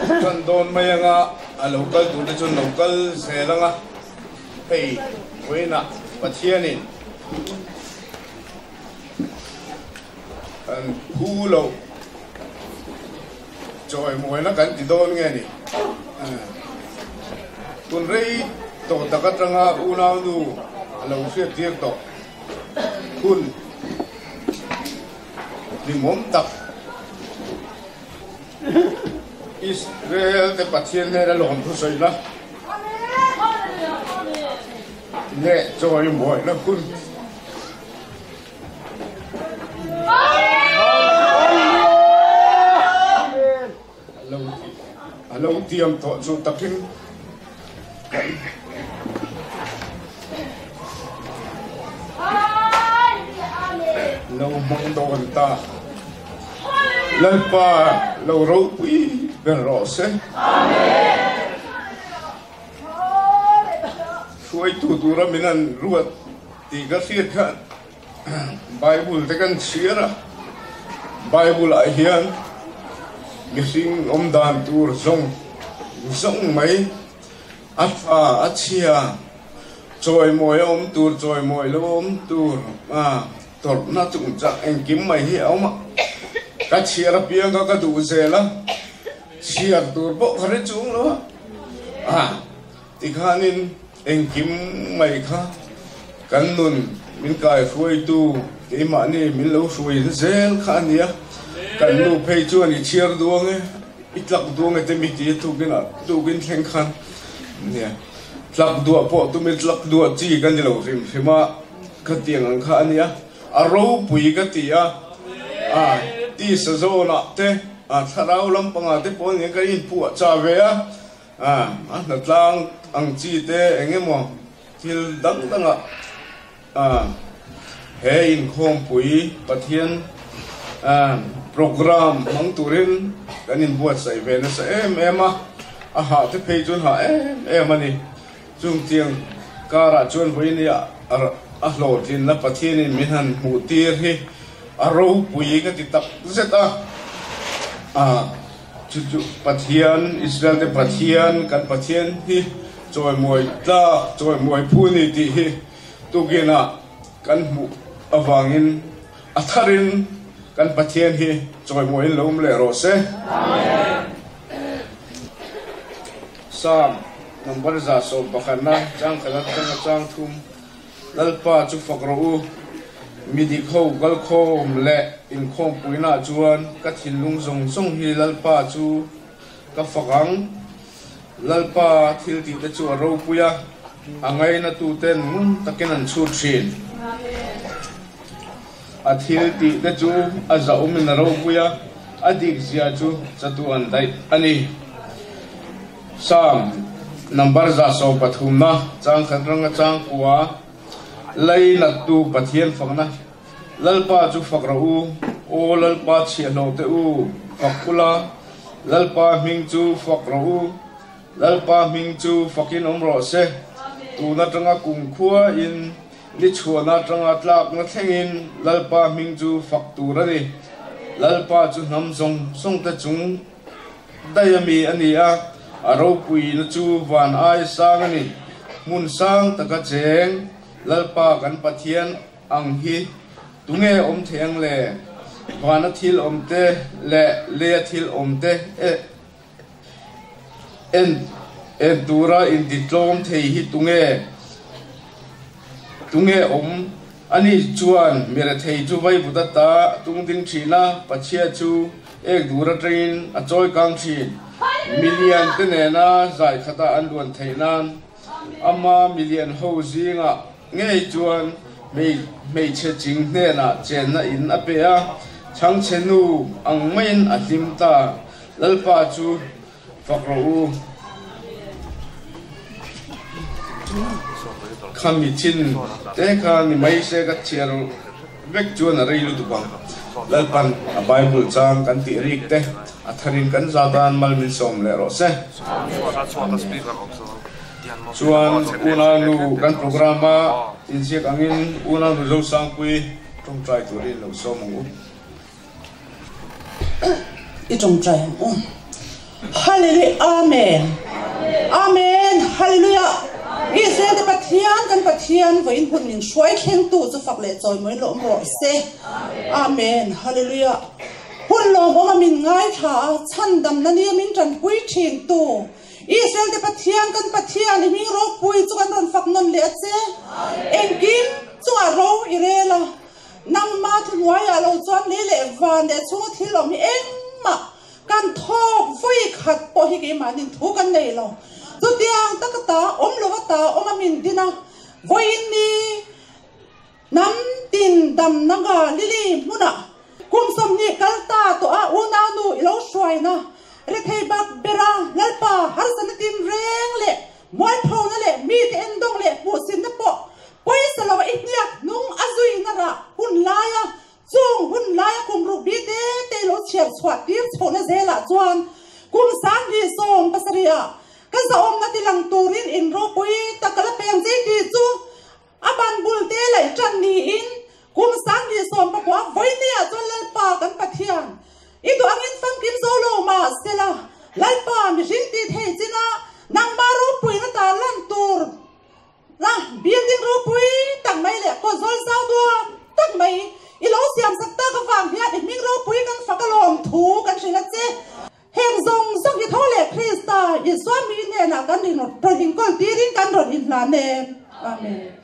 Ṭan dawn mai anga a lo kal tur te chuan lo kal zel anga hei vawiinah Pathianin kan phu loh chawimawina kan ti dawn nge ni? Tun rei tawh tak atanga unaunu a lo hriattir tawh hun hlimawm tak Israel te Pathian hnena lawm thusawina leh chawimawina hun A lo tiam tawh chu takin kan lo hmang dawn ta. Lalpa lo ropui ber rawh se. Hruaitu tura min an ruat tih ka hriat khan Bible te kan chhiar a, Bible ah hian mihring awm dan tur zawng zawng mai a tha a chhia, chawimawi a awm tur chawimawi lo a awm tur a tawrhna chungchang engkim mai hi a awm a, ka chhiar apiang kha ka duh zel a, chhiar tur pawh ka hre chung lo a, Tikhanin engkim mai kha kan nun min kaihruaitu keimahni min lo hruain zel kha a nia. Kan nu phei chuan i chhiar duang e, i tlak duang e te mi ti a tukin ah tukin thleng khan nia. Tlak duah pawh tumi tlak duah chi ka ni lo hrim hrim a, khatiang ang kha a nia. A ropui ka ti a, a tisa zawnah te, a thlarau lampangah te pawh nia ka inphuah chah ve a. A hnatlang ang chi te eng emaw thil dang dangah he inkhawmpui Pathian program hmang turin kan inbuatsaih ve nasa em em a, a hah te phei chuan hah em em a ni. Chungtiang karah chuan vawiin a hlawhtlinna Pathianin min han hmuh tir hi a ropui ka ti tak zet a. Chu chu Pathian, Israel te Pathian, kan Pathian hi chawimawi tlak, chawimawi phu ni tih hi tukinah kan hmuh avangin a tharin kan Pathian hi chawimawiin lo awm leh rawh se. Psalm number 111 chang khat atanga chang thum. Lalpa chu fak rawh u. Mi dik ho kalkhawm leh inkhawmpuinaah chuan ka thinlung zawng zawng hi Lalpa chu ka fak ang. Lalpa thil tihte chu a ropui a, a ngainatuten ngun takin an chhut thin. A thil tihte chu a zahawmin a ropui a, a dikzia chu chatuan daih a ni. Psalm number 133 na chang khat ranga chang kua Lainattu Pathian fakna Lalpa chu fak rawh u, Aw Lalpa chhiahhlawh te u, fak ula, Lalpa hming chu fak rawh u, Lalpa hming chu fakin awm rawh se, tun atanga kumkhua in ni chhuahna atanga tlakna thlengin Lalpa hming chu fak tur a ni. Lalpa chu hnam zawng zawng te chung Daih a mi a ni a, a ropuina chu van ai sang a ni. Hmun sang taka cheng Lalpa kan Pathian ang hi tunge awm thei ang le? Vana thil awm te leh leia thil awm te en en tura intitlawm thei hi tunge tunge awm? Ani chuan mi rethei chu vaivut ata tung ding thin a, Pachhia chu Ek dur atangin a chawi kang thin. Milian te nena zai khata an luan theih nan ama milian ho zingah ngei chuan hmeichhe ching hnenah chenna in a pe a, chhangchhe nu ang maiin a hlim ta. Lalpa chu fak rawh u. Khami chin te kha ni mai se ka chhiar vek chuan a rei lutuk ang. Lalpan a Bible chang kan tih rik te a tharin kan za tan mal min sawm leh rawh se. Chuan unaunu kan program a inziak angin unaunu Zosangpui tawngtai turin lo sawm ang u. I tawngtai ang u. Hallelujah Amen Amen Hallelujah Israel te Pathian kan Pathian vawiin hun min hruai thlengtu chu fak leh chawimawi lawm rawh se Amen Hallelujah Hun lawmawm a min ngaithla a chhandamna nia min tanpui thin tu Israel te Pathian kan Pathian i hming ropui chu kan rawn fak nawn leh a che engkim chungah ro i rel a nangma thuhnuaiah lo chuan lei leh van leh chhunga thil awm hi engmah Kan thawk vawi khat pawh hi keimahnin thu kan nei lo. Chutiang taka ta awm lova ta awm a min din a, vawiin ni hnam tin damna Galili hmunah kum 20 kal ta tawh a unaunu i lo hruaina rethei bak bera Lalpa harsatna tin reng leh mualphona leh mite endawng leh hmuhsinna pawh pawisa lova i hniak hnung a zuina rah hun laia Chung hun laia kum ruk bi te te lo chhiar chhuah tir chhohna zelah chuan kum 2017 ah ka zahawmna ti lang turin in ropui tak ka la peng zei ti chu a ban bul te laih tan niin kum 2019 vawinia chuan Lalpa kan Pathian i duh angin famkim zo lo mah sela Lalpa mihring ti thei china nangmah ropuina ta lan tur Na building ropui tak mai leh kawt zawl zau duam tak mai i lo siam sak tak avang hian i hming ropui kan fak alawm thu kan hrilh a che. Heng zawng zawng hi tho leh Krista Isua mi hnenah kan rawn inkawl tirin kan rawn inhlan e. Amen.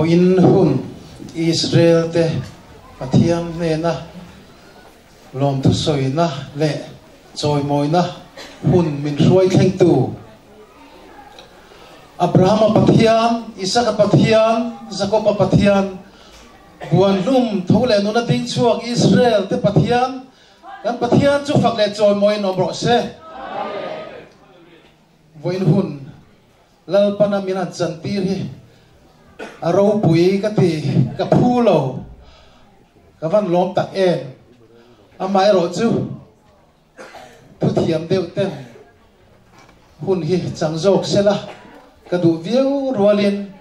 Vawiin hun Israel te Pathian hnena lawmthu sawina leh chawimawina hun min hruai thlengtu Abrahama Pathian, Isaka Pathian, Jakoba Pathian, buan hlum tho leh nuna ding chhuak Israel te Pathian, kan Pathian chu fak leh chawimawiin awm rawh se. Vawiin hun Lalpana min han chantir hi a ropui ka ti, ka phu lo, ka van lawm tak em. Amaherawh chu thuthiam deuh ten hun hi chang zawk sela ka duh viau rualin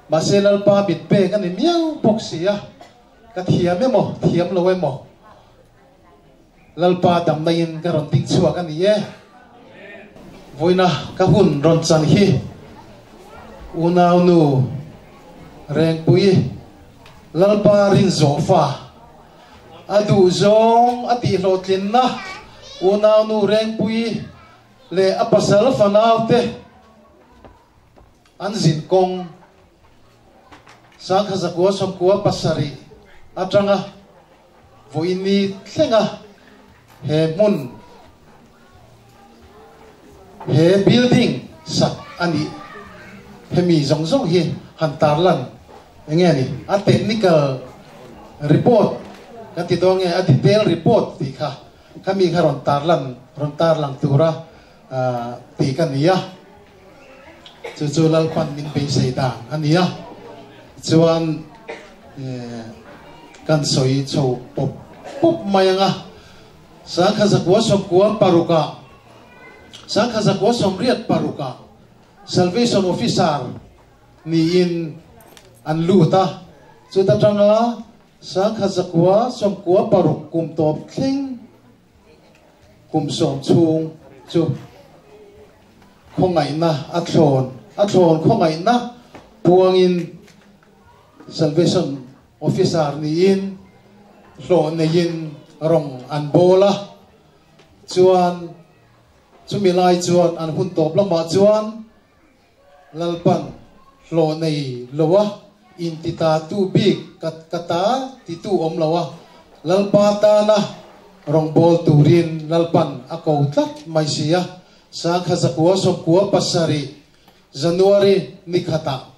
mahse Lalpa mit pek a ni miau bawk si a, ka thiam emaw thiam lo emaw Lalpa damna in ka rawn ding chhuak a ni e. Vawiina ka hun rawn chan hi unaunu Rengpui Lalpa rinzawh fa a duh zawng a tih hlawhtlinna unaunu Rengpui leh a pasal fanaute an zin kawng Sangkha zakua sawmkua pasarih atanga Vawiini thlenga he hmun, he building sak a nih hemi zawng zawng hi han tarlan eng nge ni? A technical report kan ti dawn nge a detail report tih kha khami kha rawn tarlan rawn tarlang tura tih ka ni a. Chu chu Lalpan min beisei dan a ni a, chuan kan sawi chho pawp pawp mai ang a. Sangkha zakua sawmkua parukah, Sangkha zakua sawmriat parukah Salvation Officer niin an lut a, chuta tanga Sangkha zakua sawmkua paruk kum tawp thleng Kum sawm chhung chu khawngaihna a thlawn a thlawn khawngaihna puangin Salvation Officer niin hlawh neiin rawng an bawl a, chuan chumi lai chuan an hun tawp lamah chuan Lalpan hlawh nei lo a, inti ta tu bik ka ka ta titu awm lo a, Lalpa tana rawngbâwl turin Lalpan a ko tlat mai si a, Sangkha zakua sawmkua pasarih January ni khatah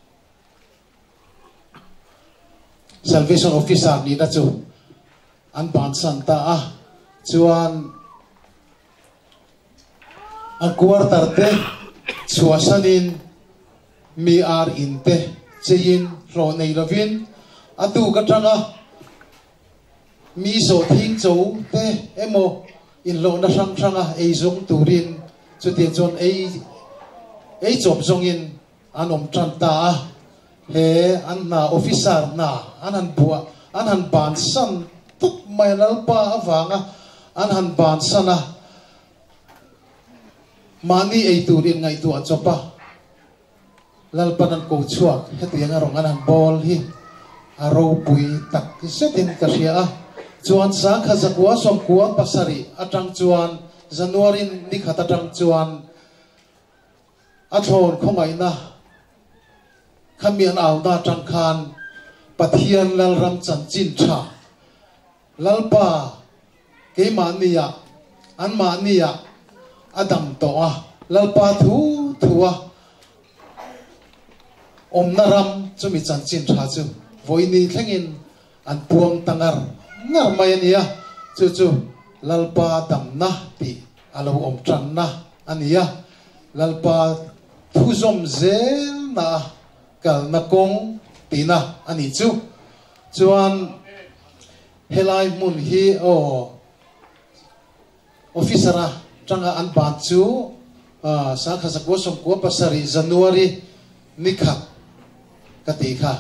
Salvation Officer nihna chu an bansan ta a, chuan. A quarter te chhuahsanin mi ar in te cheiin hlawh nei lovin a tuk atanga mi sawhthing cho te emaw inhlawhna hrang hranga ei zawng turin chutiang chuan ei ei chawp zawngin an awm tan ta a. He an hna officer hna an han buah an han bansan tup mai a Lalpa avanga an han bansan a. Mahni ei tur in ngaihtuah chawp a, Lalpan an ko chhuak hetiang a rawng an han bawl hi a ropui tak zetin ka hria a. Chuan sangkha zakua sawmkua pasarih atang chuan January nikhat atang chuan a thlawn khawngaihna khami an auna atang khan Pathian Lalram chanchin tha Lalpa keimahniah, anmahniah a dam tawh a, Lalpa thu thua awmna ram chumi chanchin tha chu vawiini thlengin an puang ta ngar ngar mai a nia, chu chu Lalpa damna tih a lo awm tanna a ni a, Lalpa thu zawm zelna a kalna kawng tihna a nih chu. Chuan helai hmun hi aw officer a tanga an ban chu sangkha zakua sawmkua pasarih January ni khat ka tih kha.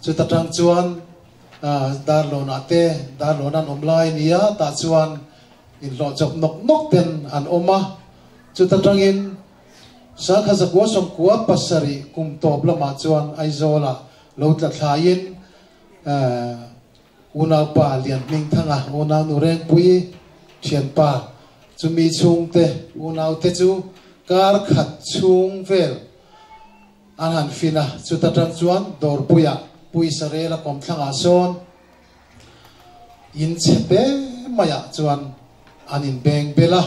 Chuta tang chuan Darlawn ah te Darlawn an awm lai nia tah chuan inhlawh chawp nawk nawk ten an awm a. Chuta tangin sangkha zakua sawmkua pasarih kum tawp lamah chuan Aizawl ah Lo tla thlaiin unaupa Lianhmingthanga unau nu Rengpui thianpa chumi chhungte unaute chu kar khat chhung vel an han fin a, chuta tang chuan Dawrpuiah Puisarela kawmthlangah sawn in chhe te maiah chuan an inbeng bel a,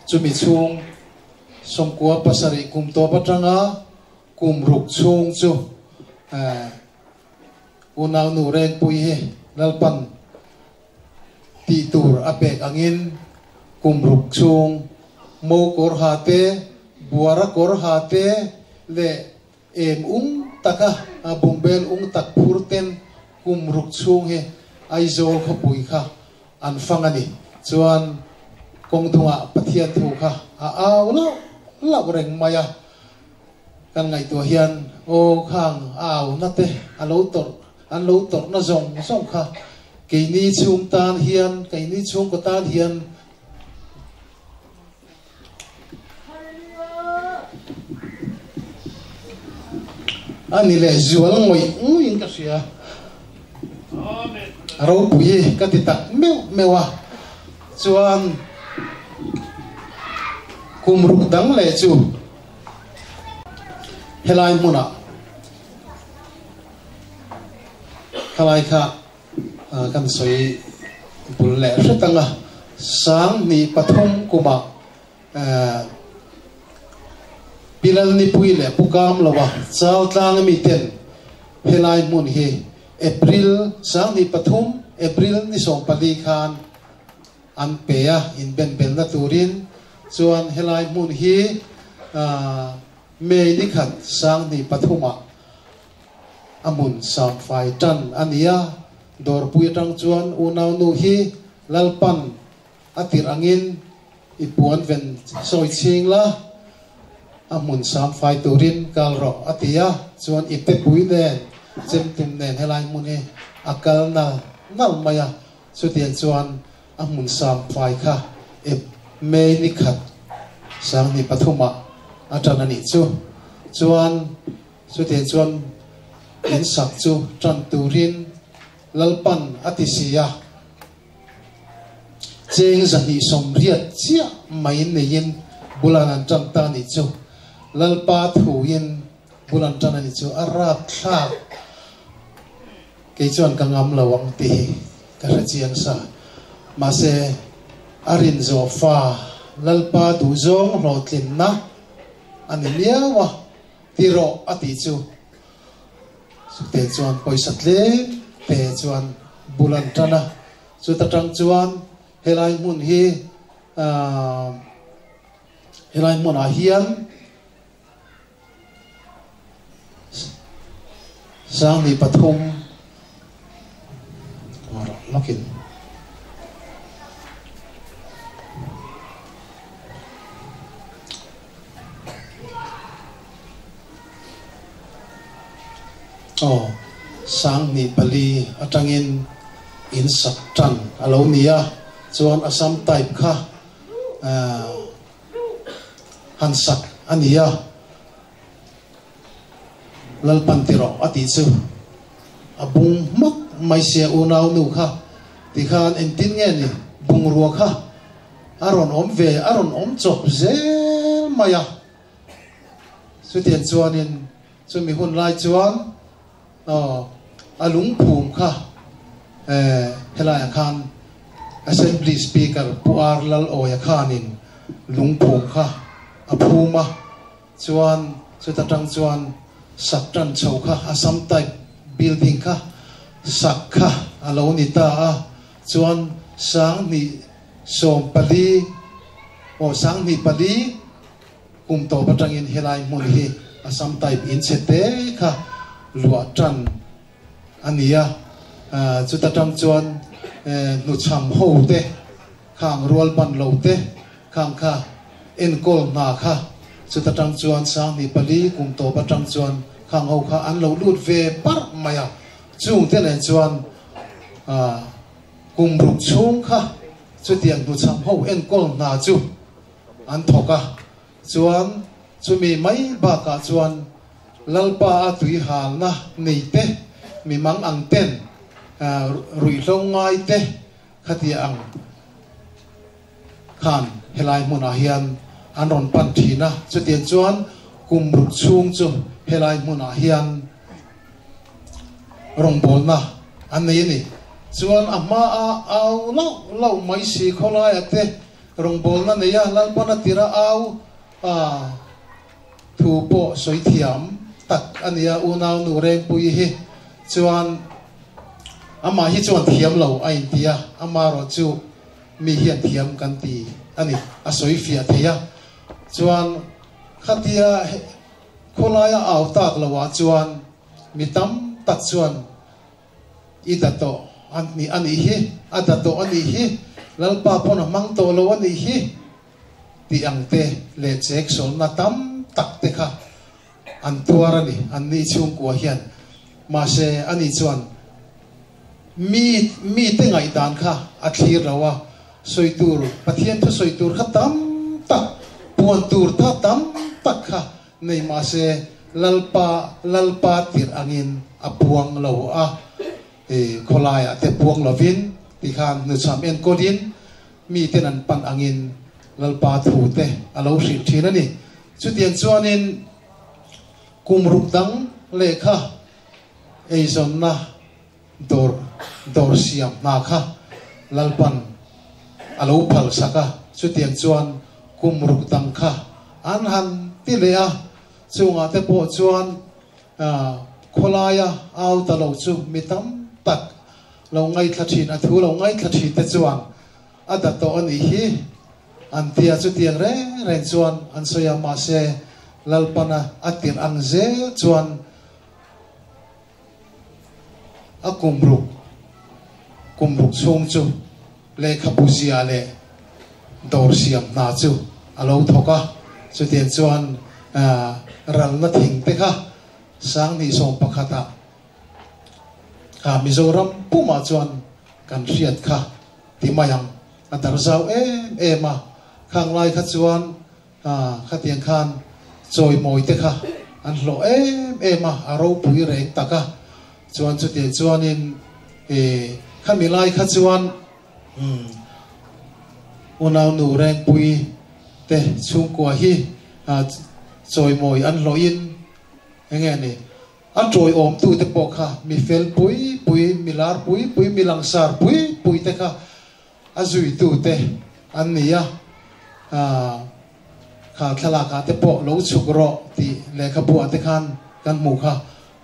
chumi chhung 97 kum tawp atanga kum ruk chhung chu unaunu Rengpui hi Lalpan tih tur a pek angin kum ruk chhung mo kawr ha te, buara kawr ha te leh em ung taka bungbel ung tak phur ten kum ruk chhung hi Aizawl khawpui kha an fang a ni. Chuan kawng dungah Pathian thu kha a au lauh lauh reng mai a. Kan ngaihtuah hian aw khang a au na te a lo tawrh An lo tawrhna zawng zawng kha keini chhung tan hian, keini chhungkaw tan hian a ni leh zual ngawih ngawih in ka hria. Ropui ka ti tak meuh meuh a, chuan kum ruk dang leh chu helai hmunah Khalai kha kan sawi bul leh hret ang a, 2003 kumah Pilal Nipui leh Pu Kam Loa Chaltlang ami ten helai hmun hi April 2003 April ni 14 khan an pe a, inbenbelna turin chuan helai hmun hi May ni khat 2003 ah a hmun samfai tan a ni a, dawrpui atang chuan unaunu hi Lalpan a tirh angin i puan ven sawi chhing la, a hmun samfai turin kal rawh a ti a, chuan i tepui nen chemtum nen helai hmun hi a kal nal nal mai a, chutiang chuan a hmun samfai kha ep May ni khat 2003 ah a tan a nih chu. Chuan Chutiang chuan in sak chu tan turin Lalpan a ti si a, cheng 280 chiah mai neiin bulan an tan ta nih chu. Lalpa thuin bul an tan a nih chu a rapthlak. Kei chuan ka ngam lo ang tih hi ka hre chiang sa. Mahse, a rin zawh fa Lalpa duhzawng hlawhtlinna a ni miau a. Ti rawh a tih chu Sukte chuan pawisa tlem te chuan bul an tan a, chuta tang chuan helai hmun hi helai hmunah hian 2003 lawkin. Aw, 2004 atangin in sak tan a lo ni a, chuan Assam type kha han sak a ni a, Lalpan ti rawh a tih chu a bung hmak mai sia unau nu kha tikhan engtin nge ni bungrua kha A rawn awm ve, a rawn awm chawp zel mai a. Chutiang chuanin chumi hun lai chuan aw a lungphum kha eh helaiah khan Assembly Speaker Pu R Lalawia khanin lungphum kha a phum a, chuan chuta tang chuan sak tan chho kha Assam type building kha sak kha a lo ni ta a, chuan 2014 aw 2004 kum tawp atangin helai hmun hi Assam type in chhe te kha luah tan a ni a, chuta tang chuan hnuchham ho te khang rual ban lo te khang kha enkawl hna kha chuta tang chuan 2004 kum tawp atang chuan khang ho kha an lo lut ve parh mai a, chung te nen chuan Kum ruk chhung kha chutiang hnuchham ho enkawl hna chu an thawk a, chuan chumi mai bakah chuan Lalpa a tui halna nei te, mi mang ang ten ruihhlo ngai te khatia ang khan helai hmunah hian an rawn pan thin a, chutiang chuan kum ruk chhung chu helai hmunah hian. rawngbawlna an nei a ni. Chuan a hma a au lauh lauh mai si khawlaia te rawngbawlna nei a Lalpana tira au a thu pawh sawi thiam tak a nia unau nu Rengpuii hi chuan amah hi chuan thiam lo a inti a, amarawh chu mi hian thiam kan ti a ni, a sawi fiah thei a. Chuan khatia khawlaia au tak loah chuan mi tam tak chuan i da tawh a nih hi, a da tawh a nih hi, Lalpa pawn a hmang tawh lo a nih hi tih ang te leh chek sawlna tam tak te kha an tuar a ni, an ni chhungkua hian. Mahse ani chuan mi mite ngaihdan kha a thlir lo a, sawi tur, Pathian thu sawi tur kha tam tak, puan tur tha tam tak kha nei mahse Lalpa Lalpa tirh angin a puang lo a, e khawlaiah te puang lovin tikhan hnuchham enkawlin miten an pan angin Lalpa thu te a lo hrilh thin a ni. Chutiang chuanin kum ruk dang lehkha eizawnna dawr dawr siam hna kha Lalpan a lo phal sak a, chutiang chuan kum ruk dang kha an han ti leh a, chungah te pawh chuan khawlaia au ta lo chu mi tam tak lo ngaithla thin, a thu lo ngaithla thin te chuan a da tawh a nih hi an ti a, chutiang reng reng chuan an sawi a, mahse Lalpana a tirh ang zel chuan A kum ruk kum ruk chhung chu lehkhabu zia leh dawr siam hna chu a lo thawk a, chutiang chuan ralna thing te kha 2011 ah kha Mizoram pumah chuan kan hriat kha ti mai ang, a dar zau em em a, khang lai kha chuan Khatiang khan chawimawi te kha an hlawh em em a, a ropui reng tak a. Chuan chutiang chuanin khami lai kha chuan unaunu Rengpui te chhungkua hi chawimawi an hlawhin eng nge ni, a tawiawmtu te pawh kha mi fel pui pui, mi lar pui pui, mi langsar pui pui te kha A zuitute an ni a, kha thlalakah te pawh lo chhuk rawh tih lehkhabuah te khan kan hmuh kha.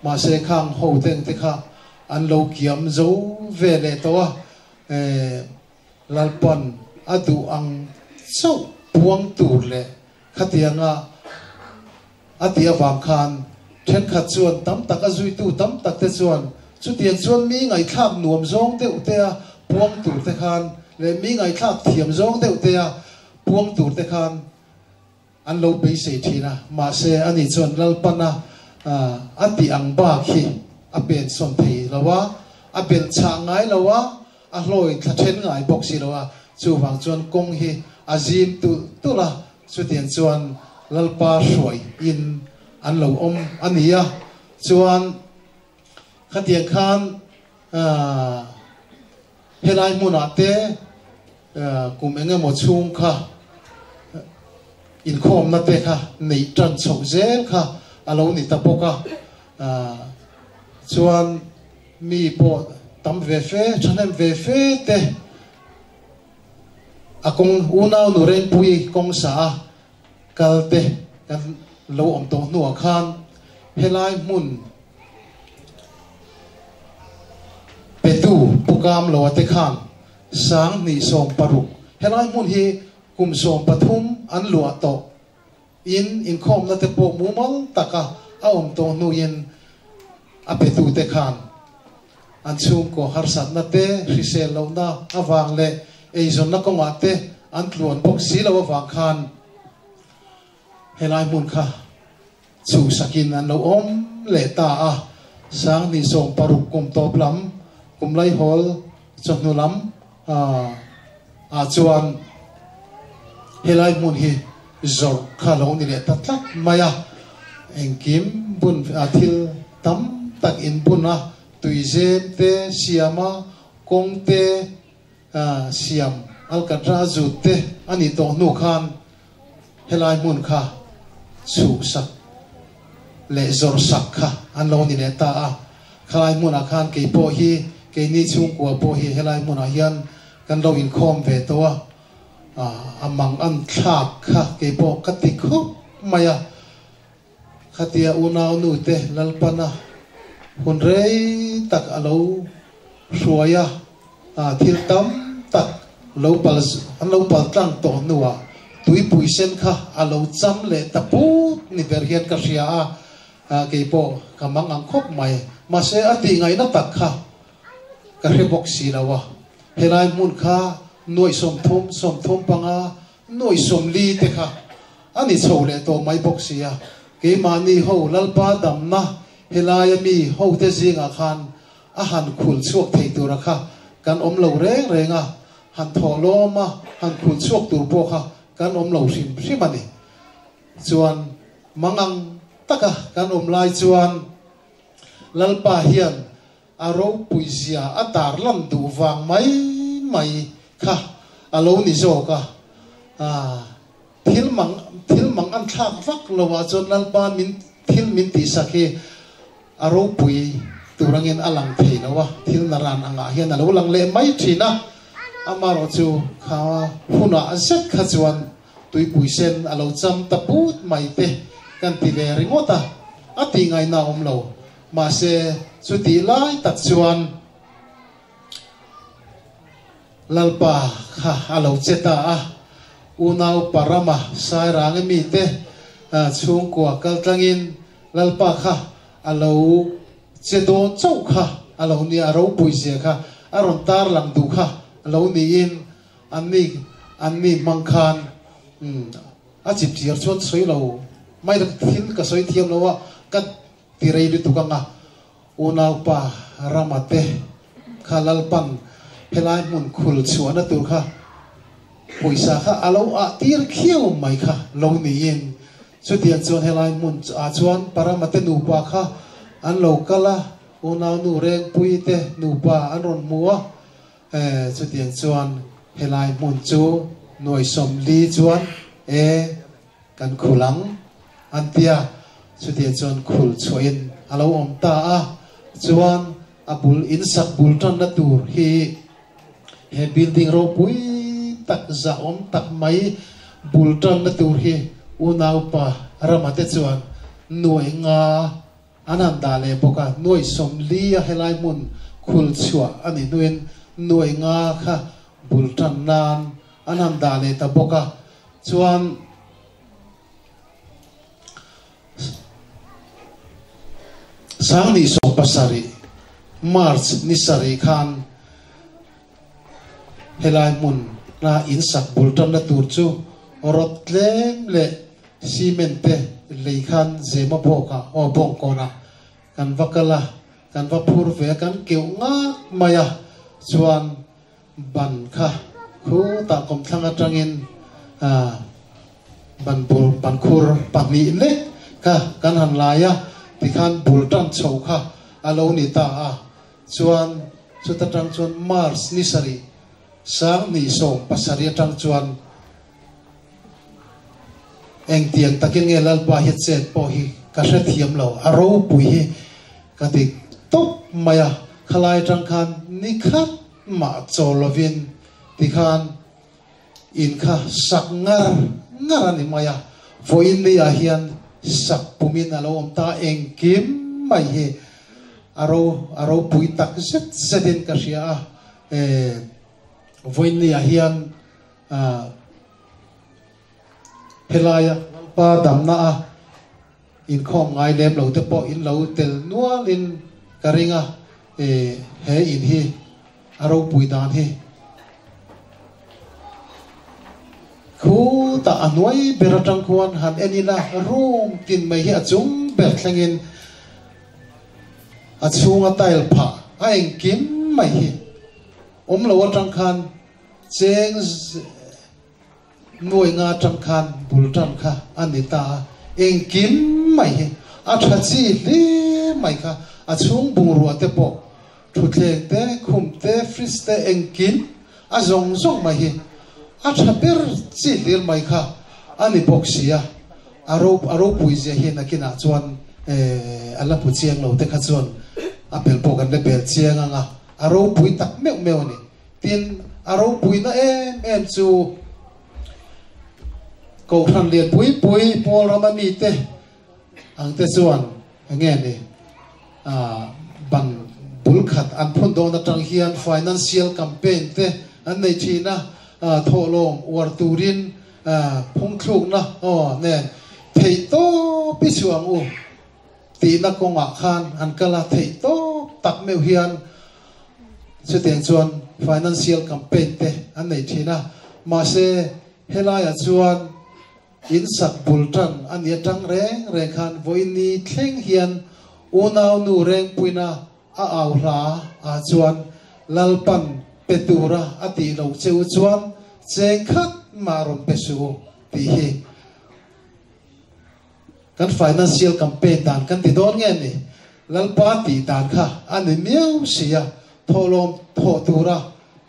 Mahse khang ho teng te kha an lo kiam zo ve leh tawh a, Lalpan a duh ang chauh puang tur leh khatianga A tih avang khan thenkhat chuan tam tak a zuitu tam tak te chuan chutiang chuan mi ngaihthlak nuam zawng deuh te a puang tur te khan leh mi ngaihthlak thiam zawng deuh te a puang tur te khan an lo beisei thin a, mahse ani chuan Lalpana a tih ang bak hi a pensawn thei lo a, a belh chhah ngai lo a, a hlawi thla then ngai bawk si lo a, chuvang chuan kawng hi a zim tulh tulh a, Chutiang chuan Lalpa hruai in an lo awm a ni a, chuan khatiang khan helai hmunah te kum eng emaw chhung kha inkhawmna te kha neih tan chhoh zel kha a lo ni ta bawk a, chuan mi pawh tam ve fe, thahnem ve fe te. A kawng unau nu Rengpui kawng sa a kal te kan lo awm tawh hnuah khan helai hmun petu Pu Kamloa te khan 2016 helai hmun hi kum 13 an luah tawh in inkhawmna te pawh mumal taka a awm tawh hnuin a petu te khan An chhungkaw harsatna te, hrisel lohna avang leh eizawnna kawngah te an tluan bawk si lo avang khan helai hmun kha chhuhsakin an lo awm leh ta a. 2016 kum tawp lam, kum laihawl chawhnu lam ah chuan helai hmun hi zawrh kha lo ni leh ta tlat mai a. Engkim bun thil tam tak in bun a, tuizem te siam a, kawng te siam alkatra zut te a nih tawh hnu khan helai hmun kha chhuhsak leh zawrhsak kha an lo ni leh ta a. Khalai hmunah khan kei pawh hi, keini chhungkua pawh hi helai hmunah hian kan lo inkhawm ve tawh a, a mang an thlak kha kei pawh ka ti khawp mai a. Khatia unaunu te Lalpana hun rei tak a lo hruai a, thil tam tak lo pal an lo pal tlang tawh hnuah tuipui sen kha a lo cham leh ta put ni ber hian ka hria a, kei pawh ka mang ang khawp mai. Mahse a tih ngaihna tak kha ka hre bawk si lo a, helai hmun kha nuaih 30, 35, nuaih 40 te kha a ni chho leh tawh mai bawk si a, keimahni ho Lalpa damna helaia mi hote zingah khan a han khul chhuak thei tura kha kan awm lo reng reng a, han thawh lawm a, han khul chhuak tur pawh kha kan awm lo hrim hrim a ni. Chuan mangang taka kan awm lai chuan Lalpa hian a ropui zia a tarlan duh vang mai mai kha a lo ni zawk a, thil mang thil mang an thlak vak lo ah chuan Lalpa min thil min tihsak hi a ropui tur angin a lang thei lo a, thil naran angah hian a lo lang leh mai thin a, amaherawh chu kha hunah zet kha chuan tuipui sen a lo cham ta put mai te kan ti ve ringawt a, a tih ngaihna a awm lo. Mahse chutih lai tak chuan Lalpa kha a lo che ta a, unau Parama Sairanga mite chhungkua kal tlangin Lalpa kha a lo che dawn chauh kha a lo nia, a ropui zia kha a rawn tar lang duh kha a lo niin anni anni hmang khan a chipchiar chuan sawi lo mai thil ka sawi thiam lo a, ka ti rei lutuk anga Unaupa Rama te kha Lalpan helai hmun khul chhuahna tur kha pawisa kha a lo ah tir khiau mai kha lo niin chutiang chuan helai hmun ah chuan pa Rama te nupa kha an lo kal a, unaunu Rengpui te nupa an rawn hmu a, chutiang chuan helai hmun chu nuai 40 chuan e kan khul ang an ti a, chutiang chuan khul chhuahin a lo awm ta a, chuan a bul in sak bul tanna tur hi he building ropui tak zahawm tak mai bul tanna tur hi unaupa Rama te chuan nuai nga an han dah leh bawk a, nuai 40 a helai hmun khul chhuah a nih hnuin nuai nga kha bul tan nan an han dah leh ta bawk a, chuan Sangni 17 March ni sarih khan helai hmun a in sak bul tanna tur chu rawt tlem leh cement te lei khan zema bawkah aw bawngkawnah kan va kal a, kan va phur ve a, kan keuh ngak mai a, chuan Ban kha khutah kawmthlang atangin ban bul ban khur pahnih lek kha kan han lai a, tikhan bul tan chho kha a lo ni ta a, chuan chuta tang chuan March ni sarih 2017 atang chuan engtiang takin nge Lalpa hi chet pawh hi ka hrethiam lo, a ropui hi ka ti tawp mai a, khalai atang khan ni khat mah chaw lovin tikhan in kha sak ngar ngar a ni mai a, vawiin ni ah hian sak pumin a lo awm ta engkim mai hi a ro a ropui tak zet zetin ka hria a, eh vawiin ni ah hian ah helaia Lalpa damna a inkhawm ngai lem lo te pawh in lo tel nualin ka ring a, eh he in hi a ropui dan hi khutah a hnuai ber atang khuan han en ila room tin mai hi a chung ber thlengin a chhunga tile phah a engkim mai hi awm lo atang khan cheng Nuai nga atang khan bul tan kha a ni ta a, engkim mai hi a tha chi hle mai kha, a chhung bungrua te pawh thutthleng te, khum te, fridge te engkim a zawng zawng mai hi a tha ber chi hlir mai kha a ni bawk si a, a ro a ropui zia hi nakinah chuan a la hmu chiang lo te kha chuan A bel pawh kan la bel chiang ang a, a ropui tak meuh meuh a ni. Tin, a ropuina em em chu Kohhran lian pui pui Pawl rama mite ang te chuan eng nge ni ban bul khat an phun dawn atang hian financial campaign te an nei thin a, thawhlawm uar turin phungthlukna aw nen theihtawp i chhuah ang u. Tihna kawngah khan an kal a theih tawp tak meuh hian chutiang chuan financial campaign te an nei thin a, mahse helaiah chuan in sak bul tan a ni atang reng reng khan vawiin thleng hian unau nu rengpuina a au hla ah chuan Lalpan pe tura a tih loh che u chuan cheng khat mah rawn pe suh u tih hi Kan financial campaign dan kan ti dawn nge ni? Lalpa tih dan kha a ni miau si a, thawhlawm thawh tura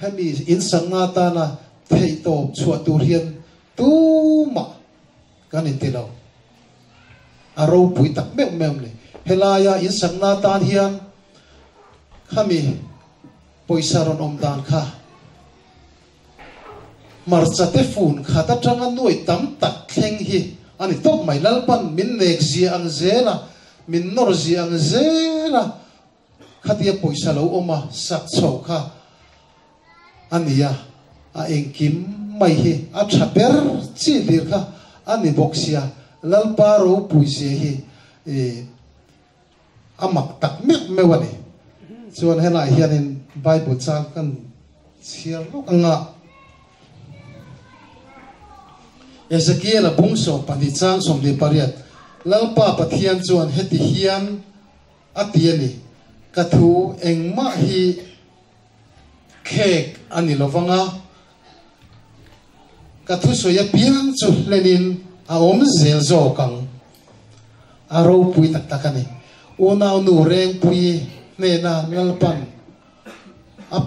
hemi insakna atana theihtawp chhuah tur hian tumah kan inti lo. A ropui tak meuh meuh ni. Helaia insakna atan hian khami pawisa rawn awm dan kha Hmarcha te fun khat atanga nuai tam tak thleng hi a ni tawp mai. Lalpan min nek zia ang zel a, min nawr zia ang zel a, khatia pawisa lo awm a sak chho kha a ni a, a engkim mai hi a tha ber chi hlir kha a ni bawk sia. Lalpa ropui zia hi A mak tak meuh meuh a ni. Chuan helaiah hianin Bible chang kan chhiar lawk ang a. Ezekiel-a bung 12 chang 28, Lalpa Pathian chuan heti hian a ti a ni, Ka thu engmah hi khek a ni lo vang a, Ka thusawi apiang chu hlenin a awm zel zawk ang. A ropui tak tak a ni. Unau nu Rengpuii hnena Lalpan a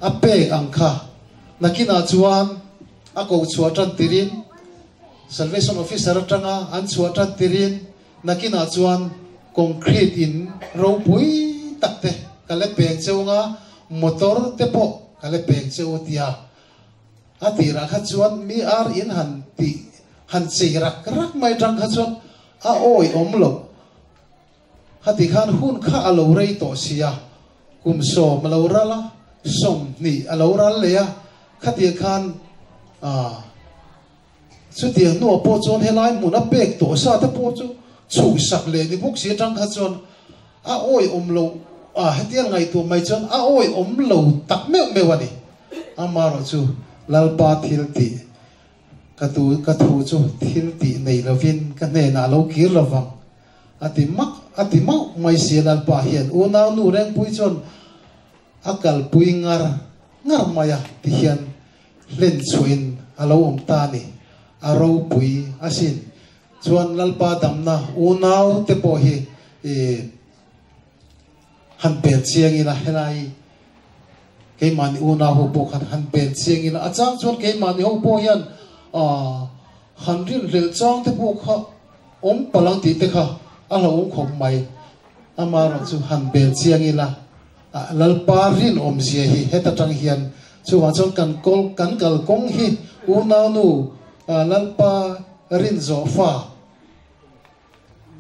a pek ang kha. Nakinah chuan a koh chhuah tan tirin, Salvation Officer atanga an chhuah tan tirin, nakinah chuan concrete in ropui tak te ka la peng cheu anga, motor te pawh ka la peng cheu tia. A tirah kha chuan mi ar in han tih han chei rak rak mai atang kha chuan a awi awm loh. Khati khan hun kha a lo rei tawh si a, kum 10 a lo ral a, 20 a lo ral leh a, khatiang khan ah chutiang hnuah pawh chuan helai hmun a pek tawh sa te pawh chu chhuhsak leh ni bawk si atang kha chuan a awi awm loh ah hetiang ngaihtuah mai chuan a awi awm lo tak meuh meuh a ni. Amaherawh chu Lalpa thil tih ka tu ka thu chu thil tih nei lovin ka hnenah a lo kir lo vang a ti mak a ti mauh mai si a Lalpa hian unau nu Rengpui chuan a kalpui ngar ngar mai a ti hian hlen chhuahin a lo awm ta a ni a ropui asin chuan Lalpa damna unau te pawh hi ih Han bel chiang ila helai keimahni unau ho pawh khan han bel chiang ila a chang chuan keimahni ho pawh hian aah han rinhlelh chang te pawh kha awm palh ang tih te kha a hlauhawm khawp mai. Amaherawh chu han bel chiang ila ah Lalpa rinawmzia hi heta tang hian chuvang chuan kan kawl kan kalkawng hi unau nu ah Lalpa rinzawh fa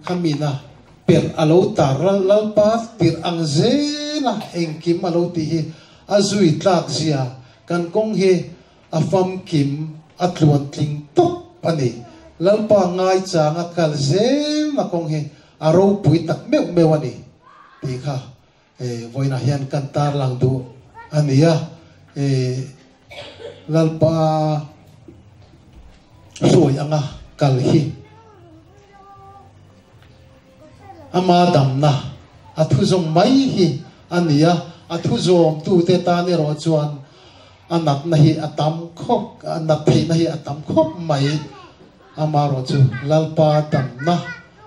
Khamina perh a lo tar ral Lalpa tirh ang zela engkim a lo tih hi a zui tlak zia kan kawng hi a famkim a tluan tling tawp a ni. Lalpa ngaichang a kal zelna kawng hi a ropui tak meuh meuh a ni tih kha vawiinah hian kan tarlang duh a ni a. Lalpa hruai anga kal hi ama damna a thu zawng mai hi a ni a, a thu zawmtute tan erawh chuan a natna hi a tam khawp, a nat theihna hi a tam khawp mai. Amaherawh chu Lalpa damna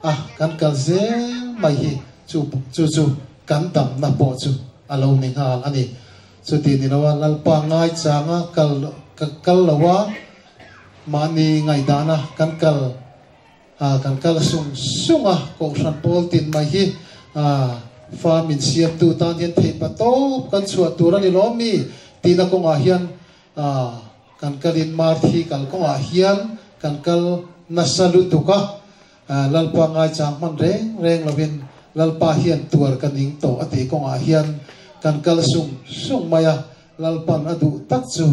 a kan kal zel mai hi chu chu chu kan damna pawh chu a lo ni nghal a ni. Chuti ni loa Lalpa ngaichanga kal kal loa mahni ngaihdana kan kal kan kal sung sung a, Kohhran pawl tin mai hi Fa min siamtu tan hian theihpatawp kan chhuah tur a ni lawm mi? Tihna kawngah hian kan kalin Marthi kal kawngah hian kan kal nasa lutuk a, Lalpa ngaichang hman reng reng lovin Lalpa hian tuar ka ning tawh a tih kawngah hian kan kal sung sung mai a, Lalpan a duh tak chu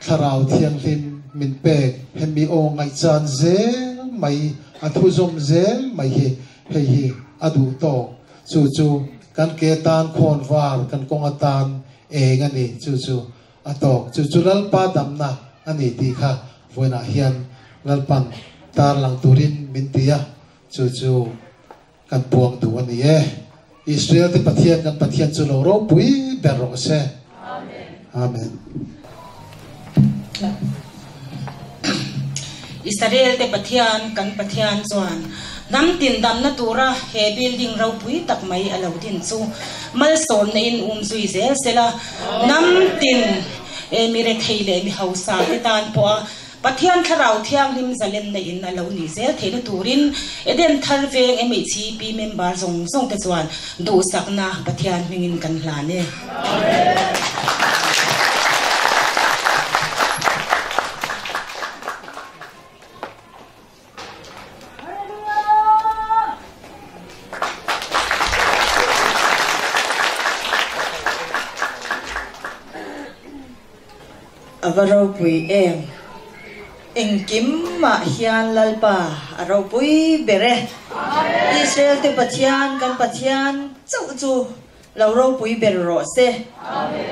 Thlarau Thianghlim min pek hemi aw ngaihchan zel mai, a thuzawm zel mai hi hei hi a duh tawk. Chu chu kan ke tan khawn var, kan kawng atan eng a ni, chu chu a tawk. Chu chu Lalpa damna a ni tih kha vawiinah hian Lalpan tarlang turin min ti a, chu chu kan puang duh a ni e. Israel te Pathian kan Pathian chu lo ropui ber rawh se. Amen. Israel te Pathian kan Pathian chuan hnam tin damna tura he building ropui tak mai a lo din chu malsawmna in um zui zel sela, hnam tin mi rethei leh mi hausa te tan pawha Pathian Thlarau Thianghlim zalenna in a lo nih zel theihna turin Eden Thar Veng MHCP member zawng zawng te chuan duhsakna Pathian hmingin kan hlan e. A va ropui em? Engkim mah hian Lalpa a ropui ber e. Israel te Pathian kan Pathian chauh chu lo ropui ber rawh se.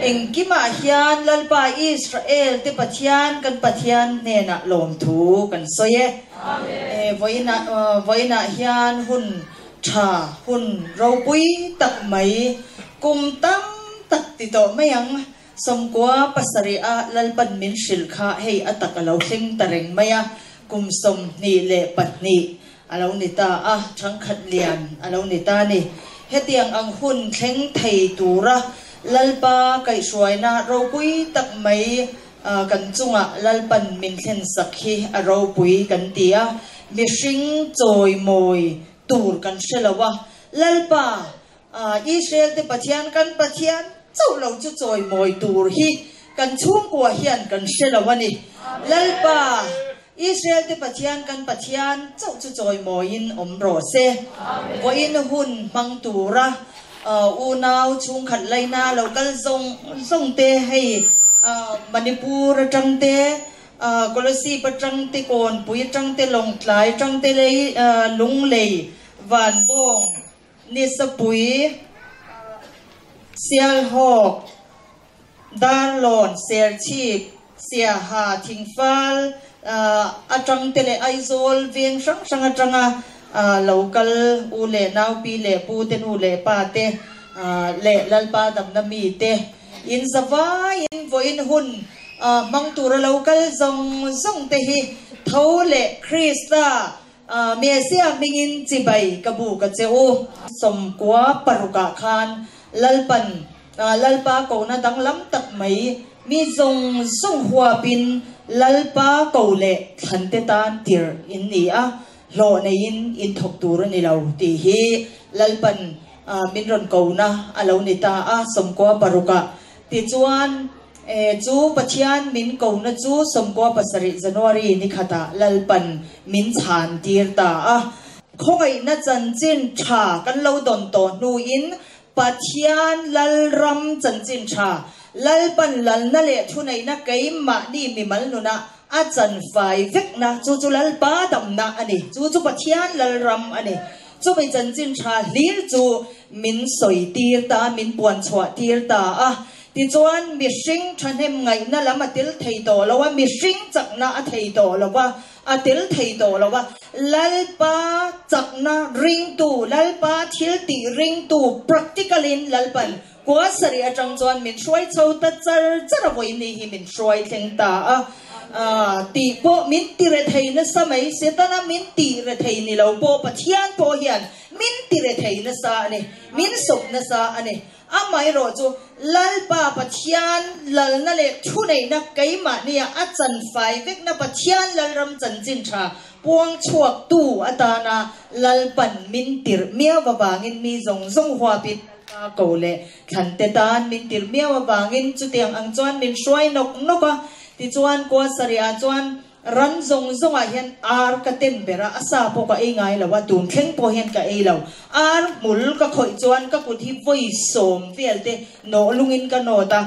Engkimah hian Lalpa Israel te Pathian kan Pathian hnenah lawmthu kan sawi e. Vawiinah hian hun tha, hun ropui tak mai, kum tam tak ti tawh mai ang, 97 a Lalpan min hrilh kha hei a tak a lo thleng ta reng mai a, kum 22 A lo ni ta a, ṭhangkhat lian a lo ni ta a ni. Hetiang ang hun thleng thei tura Lalpa kaihhruaina ropui tak mai kan chungah Lalpan min thlensak hi a ropui kan ti a, mihring chawimawi tur kan hre lo a, Lalpa, Israel-te Pathian kan Pathian chauh lo chu chawimawi tur hi kan chhungkua hian kan hre lo a ni. Lalpa, Israel-te Pathian kan Pathian chauh chu chawimawiin awm rawh se. Vawiin hun hmang tura unau chhungkhat laina lo kal zawng zawng te, hei Manipur atang te, Kolasib atang te, Kawnpui atang te, Lawngtlai atang te, lei Lunglei, Vanbawng, Nisapui, Sialhawk, Darlawn, Serchhip, Siaha, Thingfal atang te leh Aizawl veng hrang hrang atanga lo kal u leh nau pi leh pu te nu leh pa te leh Lalpa damna mi te in zavaiin vawiin hun hmang tura lo kal zawng zawng te hi tho leh Krista Mesia hmingin chibai ka bu ka che u. 96 ah khan Lalpan Lalpa kohna danglam tak mai mi zawng zawng huapin Lalpa ko leh thlante tan tirh in ni a, hlawh neiin in thawk tur a ni lo tih hi Lalpan min rawn kohna a lo ni ta a, 96 ah. Tichuan, chu Pathian min kohna chu 97 January ni khatah Lalpan min chhan tir ta a. Khawngaihna chanchin tha kan lo dawn tawh hnuin Pathian Lalram chanchin tha, Lalpan lalna leh thuneihna keimahni mimal nunah a chanfai vekna, chu chu Lalpa damna a ni, chu chu Pathian Lalram a ni. Chumi chanchin tha hlir chu min sawi tir ta, min puan chhuah tir ta a. Tichuan, mihring thahnem ngaihna lam a tel thei tawh lo a, mihring chakna a thei tawh lo va, A tel thei tawh lo a, Lalpa chakna ringtu, Lalpa thil tih ringtu practical in Lalpan kua sarih atang chuan min hruai chho ta char char a, vawiin ni hi min hruai thleng ta a. Tih pawh min ti rethei nasa mai, Setana min ti rethei ni lo pawh Pathian pawh hian min ti rethei nasa a ni, min sawp nasa a ni. Amaherawh chu Lalpa Pathian lalna leh thuneihna keimahnia a chanfai vekna Pathian Lalram chanchin tha puang chhuaktu atana Lalpan min tirh miau avangin mi zawng zawng huapin Lalpa ko leh Thlante tan min tirh miau avangin chutiang ang chuan min hruai nawk nawk a. Tichuan kua sarihah chuan ran zawng zawngah hian ar ka ten ber a, a sa pawh ka ei ngai lo a, tun thleng pawh hian ka ei lo. Ar hmul ka khawih chuan ka kut hi vawi sawm vel te nawh lungin ka nawt a.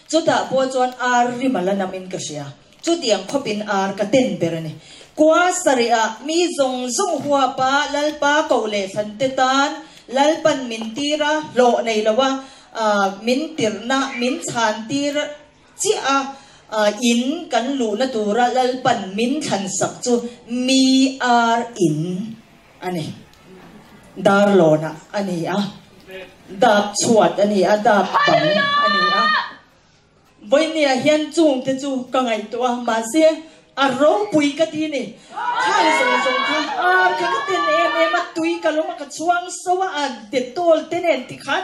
Chutah pawh chuan ar rim a la namin ka hria. Chutiang khawpin ar ka ten ber a ni. Kua sarihah mi zawng zawng huapa Lalpa ko leh thlante tan Lalpan min tir a, hlawh nei lo a, min tirhna min chhan tir chiah a, in kan luhna tura Lalpan min thlan sak chu mi ar in a ni. Darlawnah a ni a, dap chhuat a ni a, dap bang a ni a. Vawinia hian chungte chu ka ngaihtuah a, mahse a ropui ka ti ni. Thai zawng zawng kha ar kha ka ten em em a, tui ka lawm a, ka chhuang so a, a dettol te nen tikhan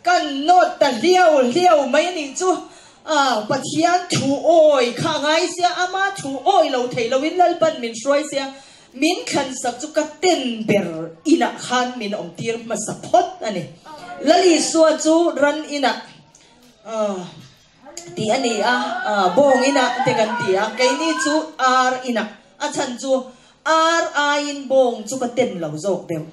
ka nawt ta hliau hliau mai a nih chu. Pathian thu awi kha a ngai sia, ama thu awi lo thei loin Lalpan min hruai sia, Min thlansak chu ka ten ber inah khan min awmtir hmasa phawt a ni. Lal Isua chu ran inah tih a ni a, bawng inah te kan ti a, keini chu ar inah, a chhan chu ar aiin bawng chu ka ten lo zawk deuh.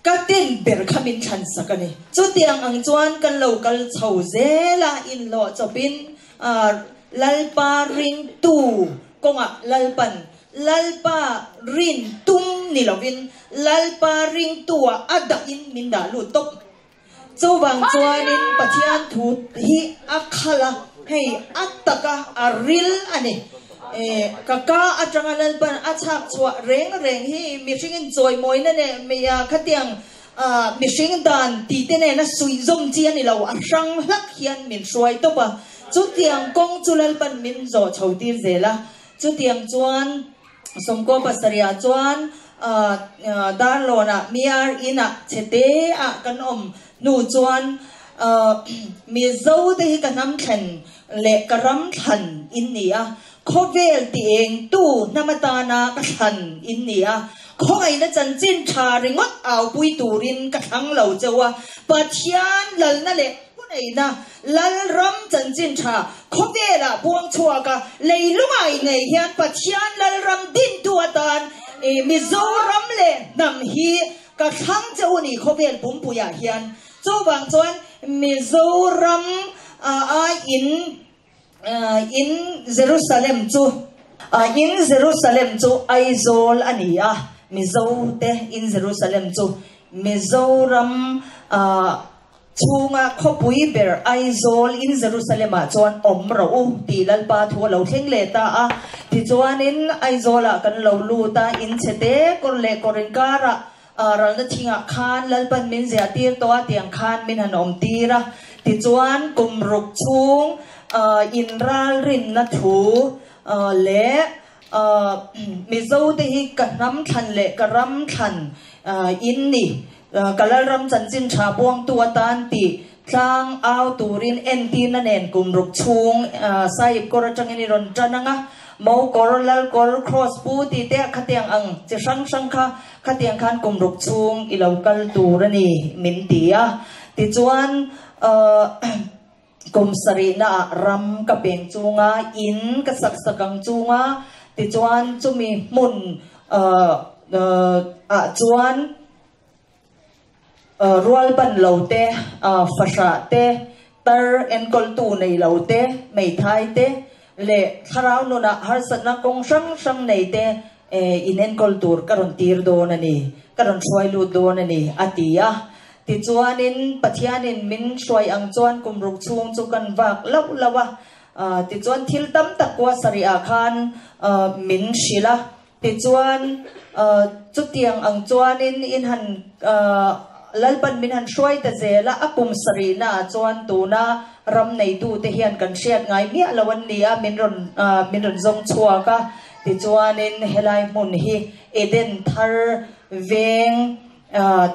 Ka ten ber kha min thlansak a ni. Chutiang ang chuan kan lo kal chho zel a, inhlawh chawpin Lalpa ringtu kawngah Lalpan Lalpa rin tum ni lovin Lalpa ringtua a dahin min dah lut tawp. Chuvang chuanin Pathian thu hi a khal a, hei a taka a ril a ni. Ka ka atanga Lalpan a chhak chhuah reng reng hi mihringin chawimawina leh khatiang mihring dan tih te nena suih zawm chi a ni lo, a hrang hlak hian min hruai tawp a. Chutiang kawng chu Lalpan min zawh chho tir zel a. Chutiang chuan Sawmkaw pasarihah chuan Darlawnah Miar inah chhete ah kan awm hnu chuan Mizo te hi ka hnam thlen leh ka ram thlan in ni a, khawvel ti eng tu hnam atana ka thlan in ni a, khawngaihna chanchin tha ringawt aupui turin ka thlang lo cheu a, Pathian lalna leh Thuneihna Lalram chanchin tha khawvelah buang chhuak a, leilungai ngei hian Pathian Lalram dintu atan Mizoram leh hnam hi ka thlang che u ni khawvel pumpuiah hian. Chuvang chuan Mizoram aiin In Jerusalem chu In Jerusalem chu Aizawl a ni a, Mizo te In Jerusalem chu Mizoram Chhunga khawpui ber Aizawl in Jerusalem-ah chuan awm rawh u tih Lalpa thu a lo thleng leh ta a. Tichuanin Aizawlah kan lo lut a, in chhete kawr leh kawr inkarah ralna thingah khan Lalpan min ziahtir tawh a tiang khan min han awmtir a. Tichuan kum ruk chhung inralrinna thu leh Mizote hi ka hnam thlan leh ka ram thlan in ni. Ka Lalram chanchin tha buangtu atan tih tlang au turin entirna nen kum ruk chhung Sahib kawr atangin i rawn tan ang a, Mo kawr, Lal kawr, Cross pu tih te khatiang ang chi hrang hrang kha khatiang khan kum ruk chhung i lo kal tur a ni min ti a. Tichuan Kum sarihnaah ram ka peng chunga in ka sak sak ang chunga tichuan chumi hmun ah chuan rual ban lo te, fahrah te, tar enkawltu nei lo te, hmeithai te leh thlarau nunah harsatna kawng hrang hrang nei te in enkawl tur ka rawn tir dawn a ni, ka rawn hruai lut dawn a ni a ti a. Tichuanin Pathianin min hruai ang chuan kum ruk chhung chu kan vak lauh lauh a, tichuan thil tam tak kua sarihah khan min hrilh a, tichuan chutiang ang chuanin in han Lalpan min han hruai ta zel a, a kum sarihnaah chuan tuna. ram neitute hian kan hriat ngai miah lo an ni a, min rawn min rawn zawng chhuak a. Tichuanin helai hmun hi Eden thar veng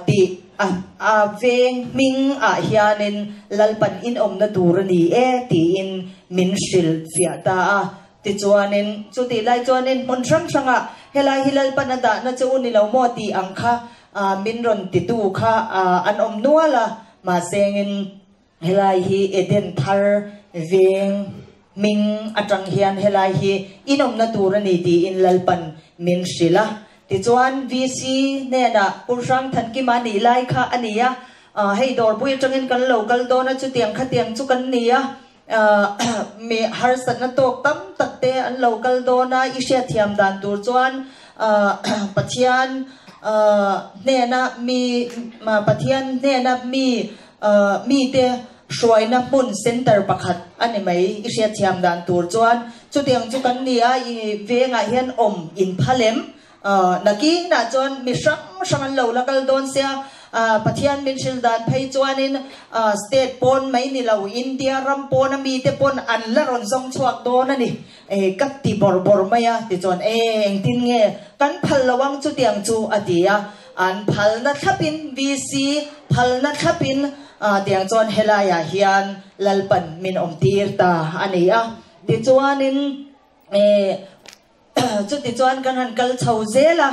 tih a a veng hming ah hianin Lalpan inawmna tur a ni e tiin min hrilh fiah ta a. Tichuanin chutih lai chuanin hmun hrang hrangah helai hi Lalpan a dahna che u ni lo maw tih ang kha min rawn titu kha an awm nual a, mahsengin helai hi Eden thar veng hming atang hian helai hi inawmna tur a ni tiin Lalpan min hrilh a. Tichuan VC hnenah Pu Hrangthankima nih lai kha a ni a, hei dawrpui atangin kan lo kal dawn a, chutiang khatiang chu kan ni a, Mi harsatna tawk tam tak te an lo kal dawn a, i hriatthiam dan tur chuan Pathian hnena mi Pathian hnena mi mite hruaina hmun center pakhat a ni mai i hriatthiam dan tur chuan chutiang chu kan ni a, i vengah hian awm in phal em? Nakinah chuan mi hrang hrang an lo la kal dawn sia, Pathian min hrilh dan phei chuanin state pawn mai ni lo, India ram pawna mite pawn an la rawn zawng chhuak dawn a ni. Ka ti bawrh bawrh mai a, tichuan e engtin nge kan phal lo ang chutiang chu a ti a, an phalna thlapin VC phalna thlapin tiang chuan helaiah hian Lalpan min awmtir ta a ni a, tichuanin e. Chuti chuan kan han kal chho zel a,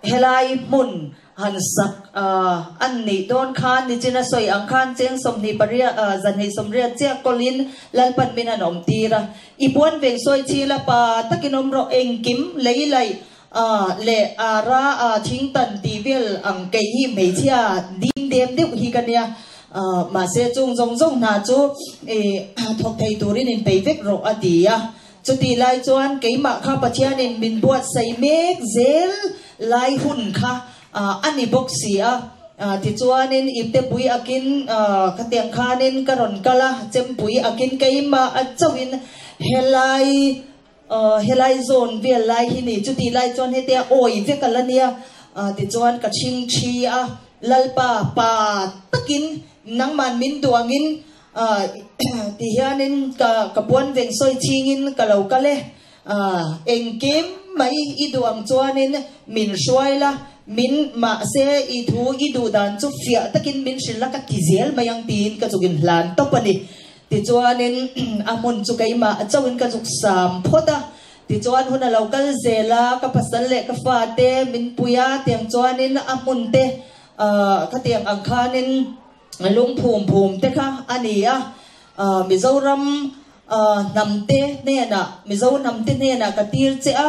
helai hmun han sak an nih dawn khan nichina sawi ang khan cheng 28 230 chiah kawlin Lalpan min han awm tir a. I puan veng sawi chhil a pa takin awm rawh engkim lei laih leh ara thing tan tih vel ang kei hi hmeichhia dim dem deuh hi ka nia. Mahse chung zawng zawng hna chu thawk thei turin inpei vek rawh a ti a. Chutih lai chuan keimah kha Pathianin min buatsaih mek zel lai hun kha a ni bawk si a. Tichuanin iptepui akin khatiang khanin ka rawn kal a, chempui akin keimah a chauhin helai helai zawn vel lai hi ni. Chutih lai chuan hetia awi vek a la nia. Tichuan ka chhing thi a, Lalpa pa takin nangman min duh angin Ti hianin ka ka puan veng sawi chingin ka lo kal e. Engkim mai i duh ang chuanin min hruai la, min mahse i thu i duh dan chu fiah takin min hrilh la ka ti zel mai ang tiin ka zukin hlan tawp a ni. Tichuanin a hmun chu keimah chauhin ka zuk sam phawt a. Tichuan hun a lo kal zel a, ka pasal leh ka fate min pui a, tiang chuanin a hmun te khatiang ang khanin Lung phum phum te kha a ni a, Mizoram hnam te hnenah, Mizo hnam te hnenah ka tir che a,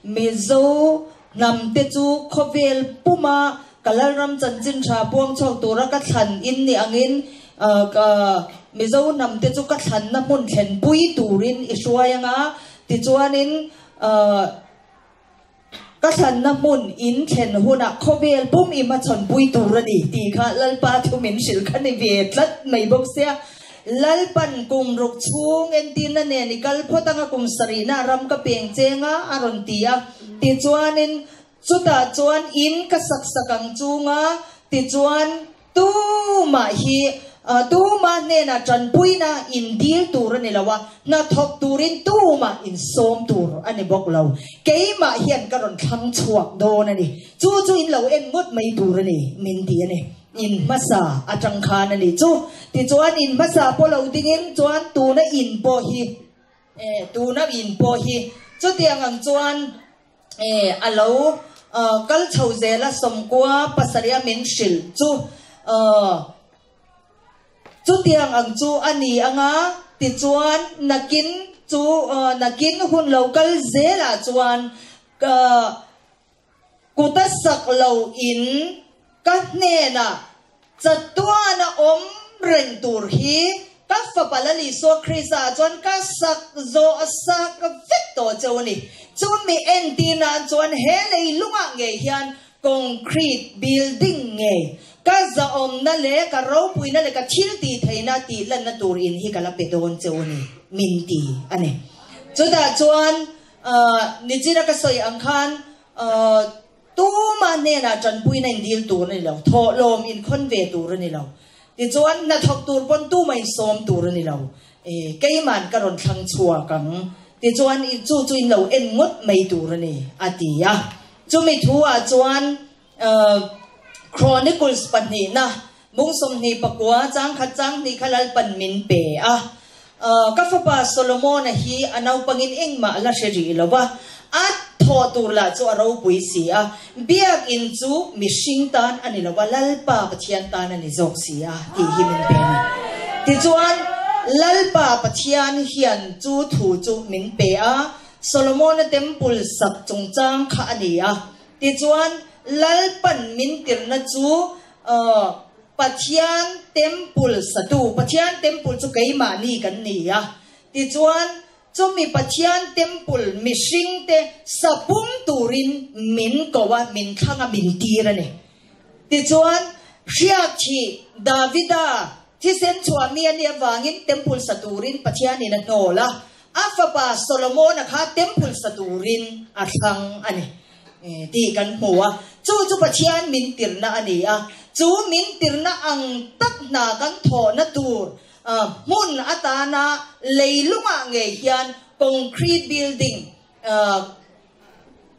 Mizo hnam te chu khawvel puma ka Lalram chanchin tha puang chhuak tura ka thlan in ni angin Mizo hnam te chu ka thlanna hmun thlenpui turin i hruai anga, tichuanin Ka thlanna hmun in thlen hunah khawvel pum i hmachhawnpui tur a ni tih kha Lalpa thu min hrilh kha ni ve tlat mai bawk sia. Lalpan kum ruk chhung entirna nen i kal phawt anga kum sarihna ram ka peng cheng a, a rawn ti a. Tichuanin chutah chuan in ka sak sak ang chunga tichuan Tumah hi tumah hnenah tanpuina in dil tur a ni lo a, hnathawk turin tumah in sawm tur a ni bawk lo. Keimah hian ka rawn thlang chhuak dawn a ni. Chu chu in lo en ngawt mai tur a ni, min ti a ni. In hmasa atang khan a ni chu. Tichuan in hmasa pawh lo dingin chuan tuna in pawh hi, tuna in pawh hi chutiang ang chuan, A lo kal chho zel a, 90 pasarih a min hrilh chu chutiang ang chu a ni anga, tichuan nakin chu nakin hun lo kal zelah chuan kut a sak lo in ka hnenah Chatuana awm reng tur hi ka fapa Lal Isua Krista ah chuan ka sak zawh sak vek tawh cheu a ni. Chu mi entir nan chuan he lei lungah ngei hian concrete building ngei ka zahawmna leh ka ropuina leh ka thil tih theihna tih lanna tur in hi ka la pe dawn cheu a ni min ti a ni. Chutah chuan nichina ka sawi ang khan Tuma hnenah tanpuina in dil tur a ni lo, thawhlawm in khawn ve tur a ni lo. Tichuan, hnathawk tur pawn tumah in sawm tur a ni lo. E, keiman ka rawn thlang chhuak ang. Tichuan, chu chu in lo en ngawt mai tur a ni, a ti a. Chumi thu-ah chuan Chronicles pahnihna mung 29 chang khat chang hnih kha Lalpan min pe a. Ka fapa Solomona hi a naupangin engmah la hre rih lo va, a thawh tur lah chu a ropui si a, biakinn chu mihring tan a ni lo va, Lalpa Pathian tan a ni zawk si a tih hi min pe a ni. Tichuan, Lalpa Pathian hian chu thu chu min pe a, Solomona temple sak chungchang kha a ni a. Tichuan, Lalpan min tirhna chu Pathian temple satu, Pathian temple chu keimahni kan ni a. Tichuan, chumi Pathian temple mihringte sa pum turin min ko a, min thlang a, min tir a ni. Tichuan, hriakthih Davida thisen chhuah mi a nih avangin temple sa turin Pathianin a hnawl a, a fapa Solomona kha temple sa turin a thlang a ni tih kan hmu a. Chu chu Pathian min tirhna a ni a, chu min tirhna ang tak hna kan thawhna tur hmun atana leilungah ngei hian concrete building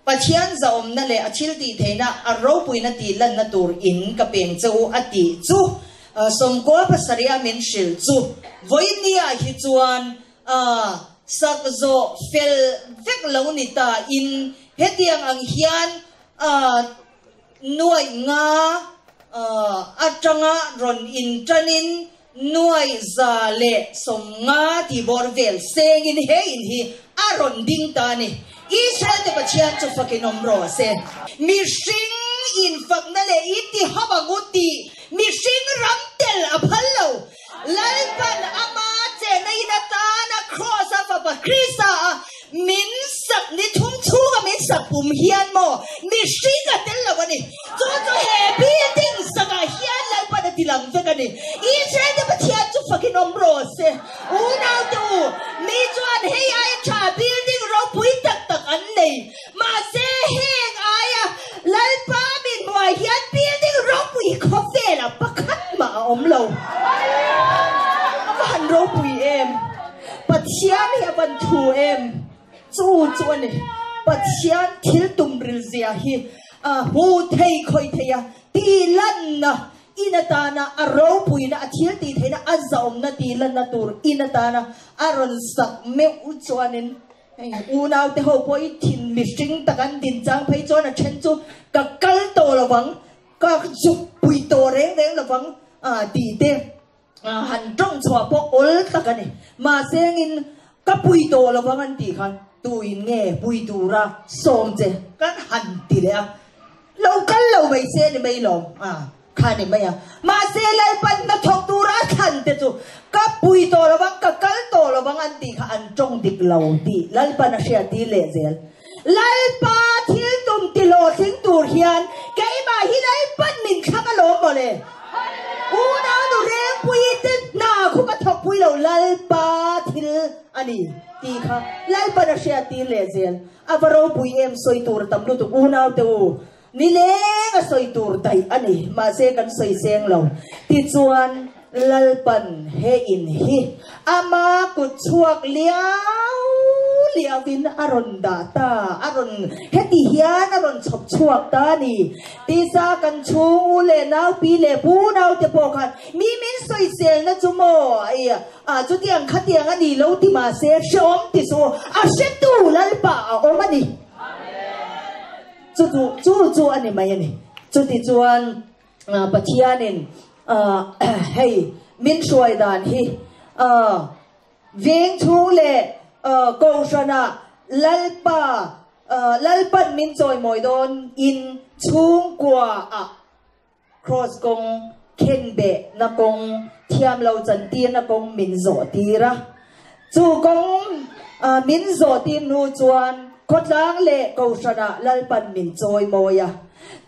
Pathian zahawmna leh a thil tih theihna a ropuina tih lanna tur in ka peng che u a tih chu 97 a min hrilh chu vawinia hi chuan sak zawh fel vek lo ni ta in hetiang ang hian Nuaih nga atanga rawn inṭanin 150 tih bawr vel sengin he in hi a rawn ding ta a ni. Israel-te Pathian chu fakin awm rawh se. Mihring infakna leh i ti hauh ang u tih mihring ram tel a phal lo. Lalpan ama chehna in atana Kraws-a Fapa Krista a min sak ni thum chhunga min sak pum hian maw mihring a tel lo a ni. Chu chu he building sakah hian Lalpan a ti lang vek a ni. Israel-te Pathian chu fakin awm rawh se. Unaute u, mi chuan hei aia tha building ropui tak tak an nei. Mahse heng aia Lalpa min hmuah hian building ropui khawvelah pakhat mah a awm lo. A va han ropui em! Pathian hi a van thu em! Chu chu a ni. Pathian thil tum ril zia hi a hmu thei khawi thei a, ti lanna in atana a ropuina, a thil tih theihna, a zahawmna ti lanna tur in atana a rawn sak meuh chuanin Hei unaute ho pawh i thin mihring tak an din chang phei chuan a then chu ka kal tawh lo vang, ka zuk pui tawh reng reng lo vang tih te han tawng chhuah pawh awl tak a ni. Mahse engin ka pui tawh lo vang an tih khan tuin nge pui tura sawm che kan han ti leh a, lo kal lo mai se ni mai lawm. Kha ni mai a. Mahse Lalpan hnathawk tura a thlan te chu ka pui tawh lo vang, ka kal tawh lo vang an tih kha an tawng dik lo tih Lalpan a hriat tir leh zel. Lalpa thil tum ti hlawhtling tur hian keimah hi Lalpan min thlang alawm mawle. Unau nu Rengpui te hna khu ka thawk pui lo Lalpa thil a ni tih kha Lalpan a hriat tir leh zel. A va ropui em sawi tur a tam lutuk unau te u. Nileng a sawi tur daih a ni, mahse kan sawi seng lo. Tichuan, Lalpan he in hi ama kut chhuak liau liauin a rawn dah ta, a rawn heti hian a rawn chhawp chhuak ta a ni. Tisa kan chhung u leh nau pi leh pu nau te pawh khan mi min sawiselna chu maw i a chutiang khatiang a ni lo ti mahse hreawm ti suh u, a hretu Lalpa a awm a ni. Chu chu chu chu a ni mai a ni. Chuti chuan Pathianin hei min hruai dan hi veng chhung leh kohhranah Lalpa Lalpan min chawimawi dawn in chhungkua ah Kraws kawng, khenbeh na kawng, thiam lo chantir na kawng min zawh tir a. Chu kawng min zawh tir hnu chuan khawtlang leh kohhranah Lalpan min chawi mawi a.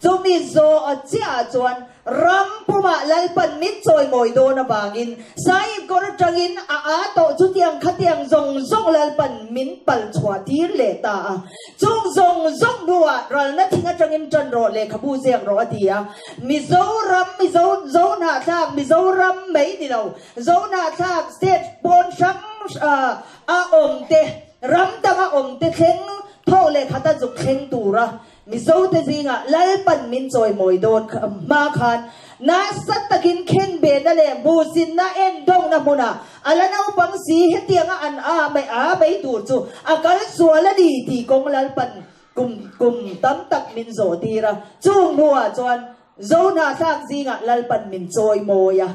Chumi zawh chiahah chuan ram pumah Lalpan min chawimawi dawn avangin Sahib kawr atangin a a tawh chutiang khatiang zawng zawng Lalpan min pal chhuah tir leh ta a. Chung zawng zawng hnuah ralna thing atangin tan rawh lehkhabu ziak rawh a ti a. Mizoram Mizo Zohnahthlak Mizoram mai ni lo Zohnahthlak state pawn hrang a awm te ram danga awm te thleng thawk leh khata zuk thleng tura Mizote zingah Lalpan min chawimawi dawn hma khan nasa takin khenbehna leh hmuhsinna endawngna hmunah a la naupang si hetianga an a mai a mai tur chu a kal sual a ni tih kawng Lalpan kum kum tam tak min zawh tir a, chung hnuah chuan Zohnahthlak zingah Lalpan min chawimawi a.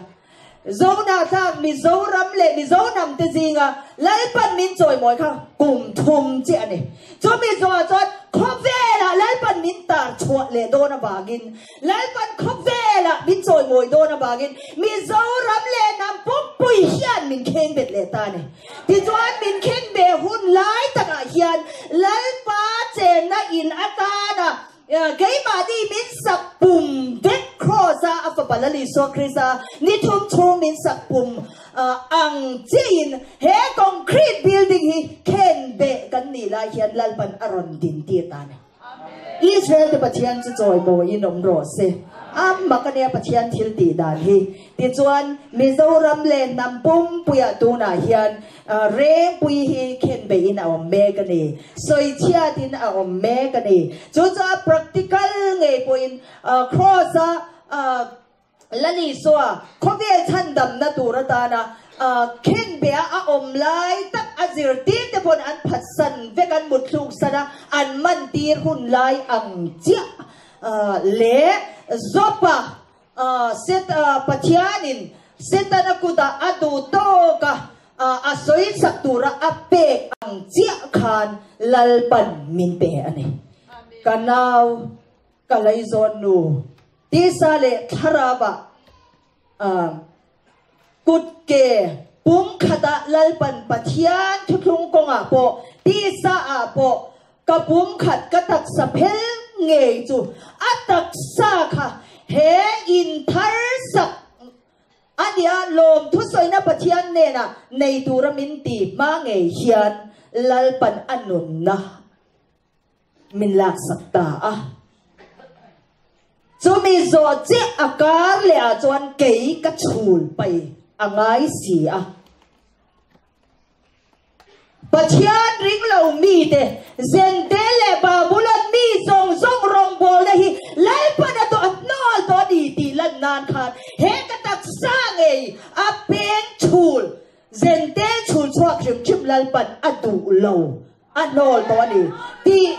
Zohnahthlak Mizoram leh Mizo hnamte zinga Lalpan min chawimawi kha kum thum chiah a ni. Chumi zawhah chuan khawvelah Lalpan min tar chhuah leh dawn avangin, Lalpan khawvelah min chawimawi dawn avangin Mizoram leh hnam pumpui hian min khengbet leh ta a ni. Tichuan min khengbeh hun lai takah hian Lalpa chenna in atana Keimahni min sak pum vek Kraws-a a fapa Lal Isua Krista ni thum chhung min sak pum ang chiahin he concrete building hi khen beh kan nih lai hian Lalpan a rawn din tir ta a ni. Israel te Pathian chu chawimawiin awm rawh se. A mak a nia Pathian thil tih dan hi. Tichuan Mizoram leh hnam pumpuiah tunah hian Rengpui hi khenbeihin a awm mek a ni. Sawichhiatin a awm mek a ni. Chu chu a practical ngei pawhin Kraws-a Lal Isua khawvel chhandamna tur atana khenbeha a awm lai tak a zirtirte pawn an phatsan vek, an mutthluksan a, an mantir hun lai ang chiah leh Job-a Set Pathianin Setana kutah a duh tawk a, a sawi chak tura a pek ang chiah khan Lalpan min pe a ni. Ka nau, ka leizawn nu, tisa leh thlarauah kut ke pum khatah Lalpan Pathian thuthlung kawngah pawh, tisa ah pawh Ka pum khat ka taksa phel ngei chu a taksa kha he in thar sak a nia lawm thusawiina Pathian hnenah nei tura min ti hma ngei hian Lalpan a nunna min laksak ta a. Chumi zawh chiah a kar leh ah chuan kei ka chhul pai a ngai si a. Pathian ring lo mite, Zente leh Babulon mi zawng zawng rawngbawlna hi Lalpan a tawh a hnawl tawh a ni tih lan nan khan he ka taksa ngei a peng chhul, Zente chhul chhuak hrim hrim Lalpan a duh lo a hnawl tawh a ni tih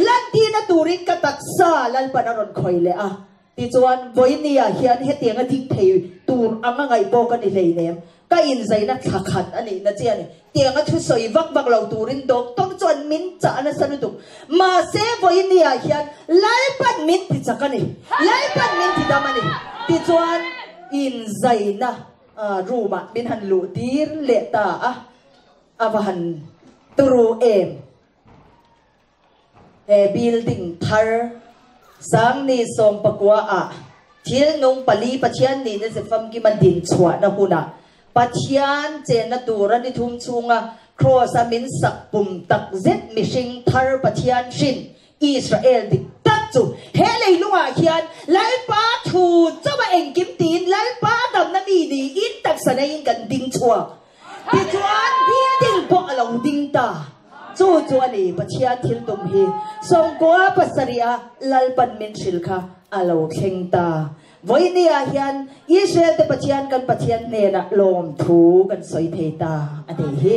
lantirna turin ka taksa Lalpan a rawn khawih leh a. Tichuan, vawinia hian hetianga ding thei tur anga ngaih pawh ka ni hleinem. Ka inzaina thla khat a nihna chiah a ni. Tianga thusawi vak vak lo turin doctor chuan min chah nasa lutuk. Mahse, vawinia hian Lalpan min ti chak a ni. Lalpan min ti dam a ni. Tichuan, inzaina room-ah min han luh tir leh ta a, a va han turu em. He building thar Sangni sawmpakua ah thil nung pali Pathian nihna ze famkima din chhuahna hunah Pathian chenna tura ni thum chhunga Kraws a min sak pum tak zet mihring thar Pathian hrin Israel dik tak chu he leilungah hian Lalpa thu chauha engkim tiin Lalpa damna mi niin taksa neiin kan ding chhuak. Tichuan building pawh a lo ding ta. Chu chu a ni Pathian thil tum hi. Sawmkua pasarih a Lalpan min hrilh kha a lo thleng ta. Vawinia hian Israel te Pathian kan Pathian hnenah lawmthu kan sawi thei ta a nih hi.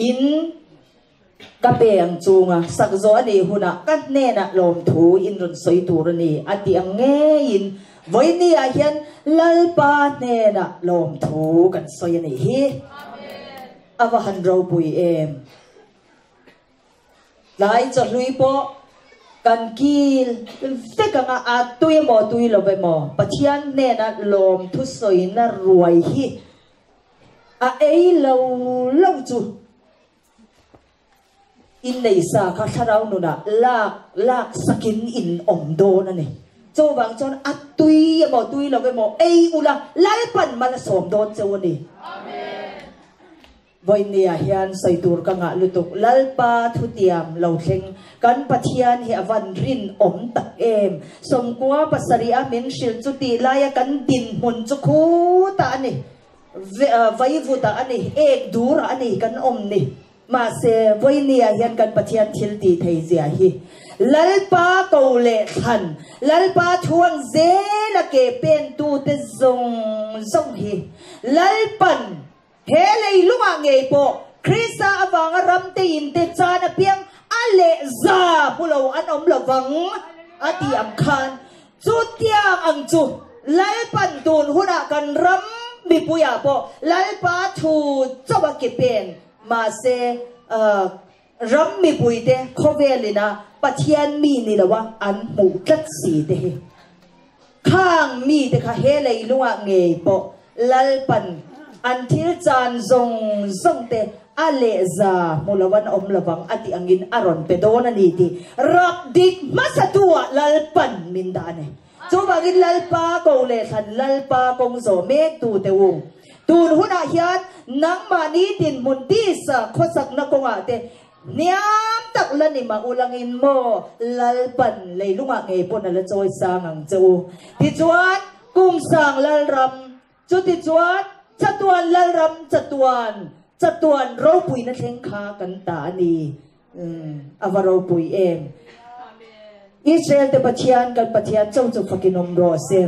In ka pe ang chunga sak zawh a nih hunah ka hnenah lawmthu in rawn sawi tur a ni a tih ang ngeiin vawinia hian Lalpa hnenah lawmthu kan sawi a nih hi. A va han ropui em! Tlai chawhlui pawh kan kil vek anga a tui emaw tui lo emaw Pathian hnena lawmthu sawina ruai hi a ei lo lo chu. In nei sa kha thlarau nunah lak lak sakin in awm dawn a ni. Chuvang chuan a tui emaw tui lo emaw ei ula Lalpan mal a sawm dawn cheu a ni. Vawinia hian sawi tur ka ngah lutuk Lalpa thutiam lo thleng kan Pathian hi a van rinawm tak em. Sawmkua pasarih a min hrilh chu tih laia kan dinhmun chu khutah a ni, vaivutah a ni, ek durah a ni kan awm ni. Mahse, vawinia hian kan Pathian thil tih thei zia hi Lalpa ko leh thlan, Lalpa thuang zela ke pentute zawng zawng hi Lalpan he leilungah ngei pawh Krista avanga ramte inte chan apiang a leh za hmu lo an awm lo vang a tih ang khan chutiang ang chu Lalpan tun hunah kan ram mipuiah pawh Lalpa thu chauh a ke pen Mahse, ram mipuite khawvel ina Pathian mi ni loa an hmuh tlat si te hi. Khang mite kha he leilungah ngei pawh Lalpan an thil chan zawng zawng te a lehza hmu lo an awm lovang a tih angin a rawn pe dawn a ni tih rap dik hmasa tu ah Lalpan min dah a ni. Chuvangin Lalpa ko leh thlan Lalpa kawng zawh mek tu te u. Tun hunah hian nangmahni dinhmun tisa khawsakna kawngah te hniam tak la ni mah ulangin maw Lalpan leilungah ngei pawn a la chawi sang ang che u. Tichuan Kumsang Lalram chutichuan Chatuan Lalram chatuan chatuan ropuina thleng kha kan ta a ni. Umm a va ropui em. Israel te Pathian kan Pathian cho chu fakin awm rawh se.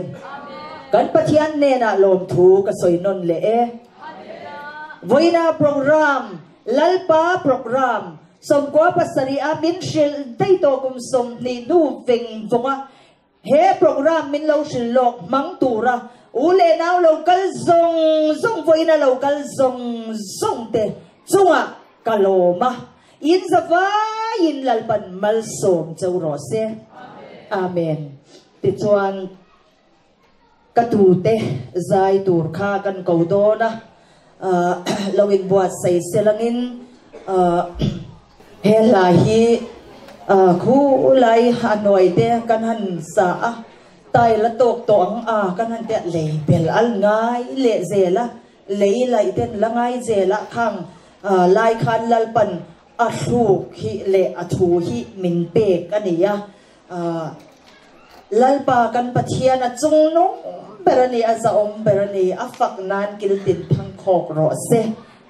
Kan Pathian hnenah lawmthu ka sawi nawn leh e. Vawiina program Lalpa program sawmkua pasarih a min hrilh daih tawh kum 20 hnu veng vawng a He program min lo hrilh lawk hmang tura u leh nau lo kal zawng zawng vawiin a lo kal zawng zawng te chungah ka lawm a, in zavaiin Lalpan malsawm cheu rawh se. Amen. Tichuan ka tute zai tur kha kan ko dawn a, lo inbuatsaih selangin he hla hi khulai a hnuai te kan han sa a, tile a tawk tawh ang a kan han tia lei bel a ngai leh zel a, lei laih ten la ngai zel a khang lai khan Lalpan a thluk hi leh a thu hi min pek a ni a. Lalpa kan Pathian a chungnung ber a ni, a zahawm ber a ni, a fak nan kil tin thang khawk rawh se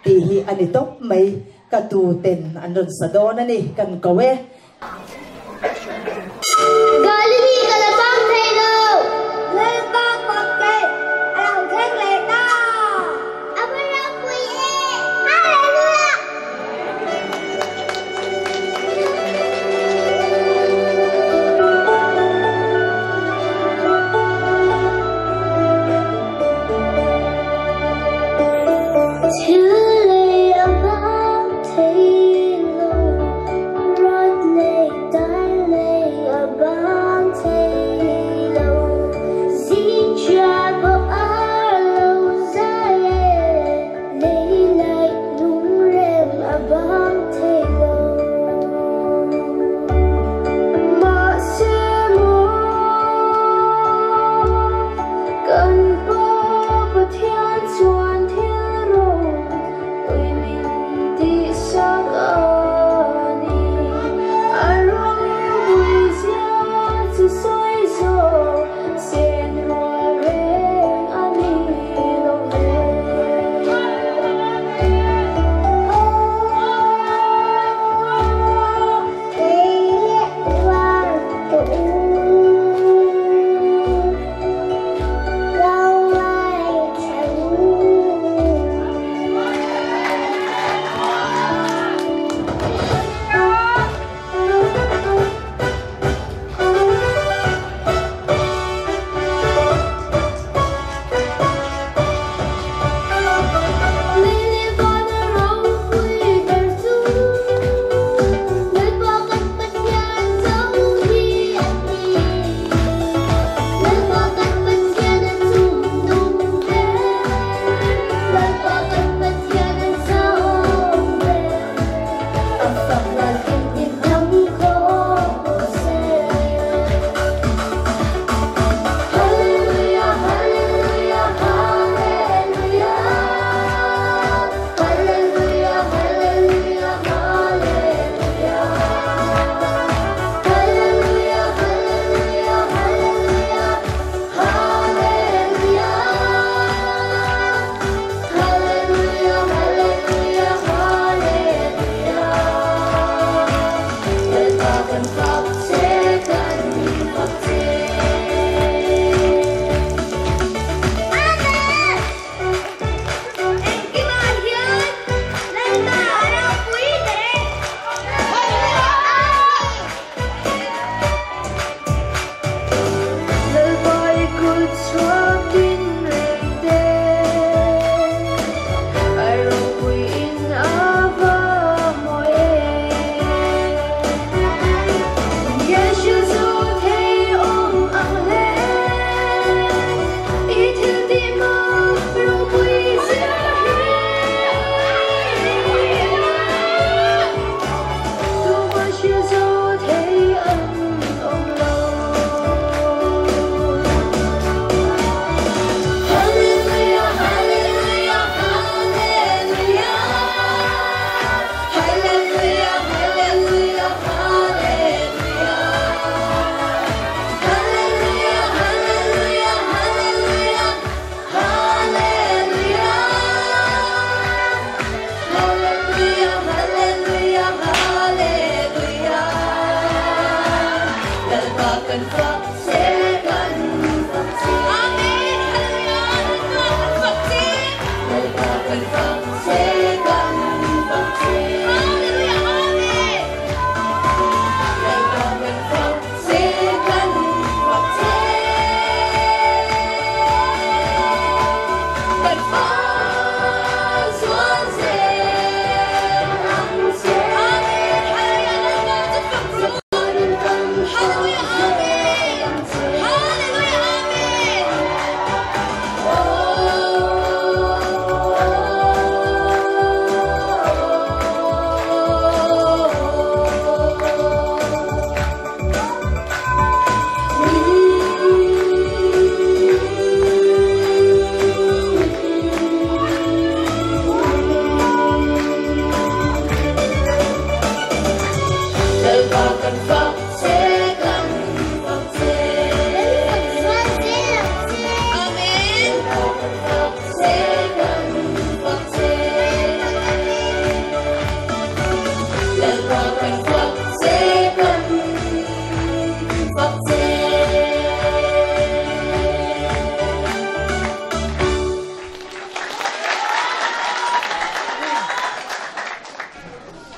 tih hi a ni tawp mai. Ka tu ten an rawn sa dawn a ni, kan ko e. Galili ka la bang thei lo. Lalpa kawt kei a lo thleng leh ta. A va ropui e! Hallelujah! Thil lei a bang thei lo, rat lei tai lei a bang thei.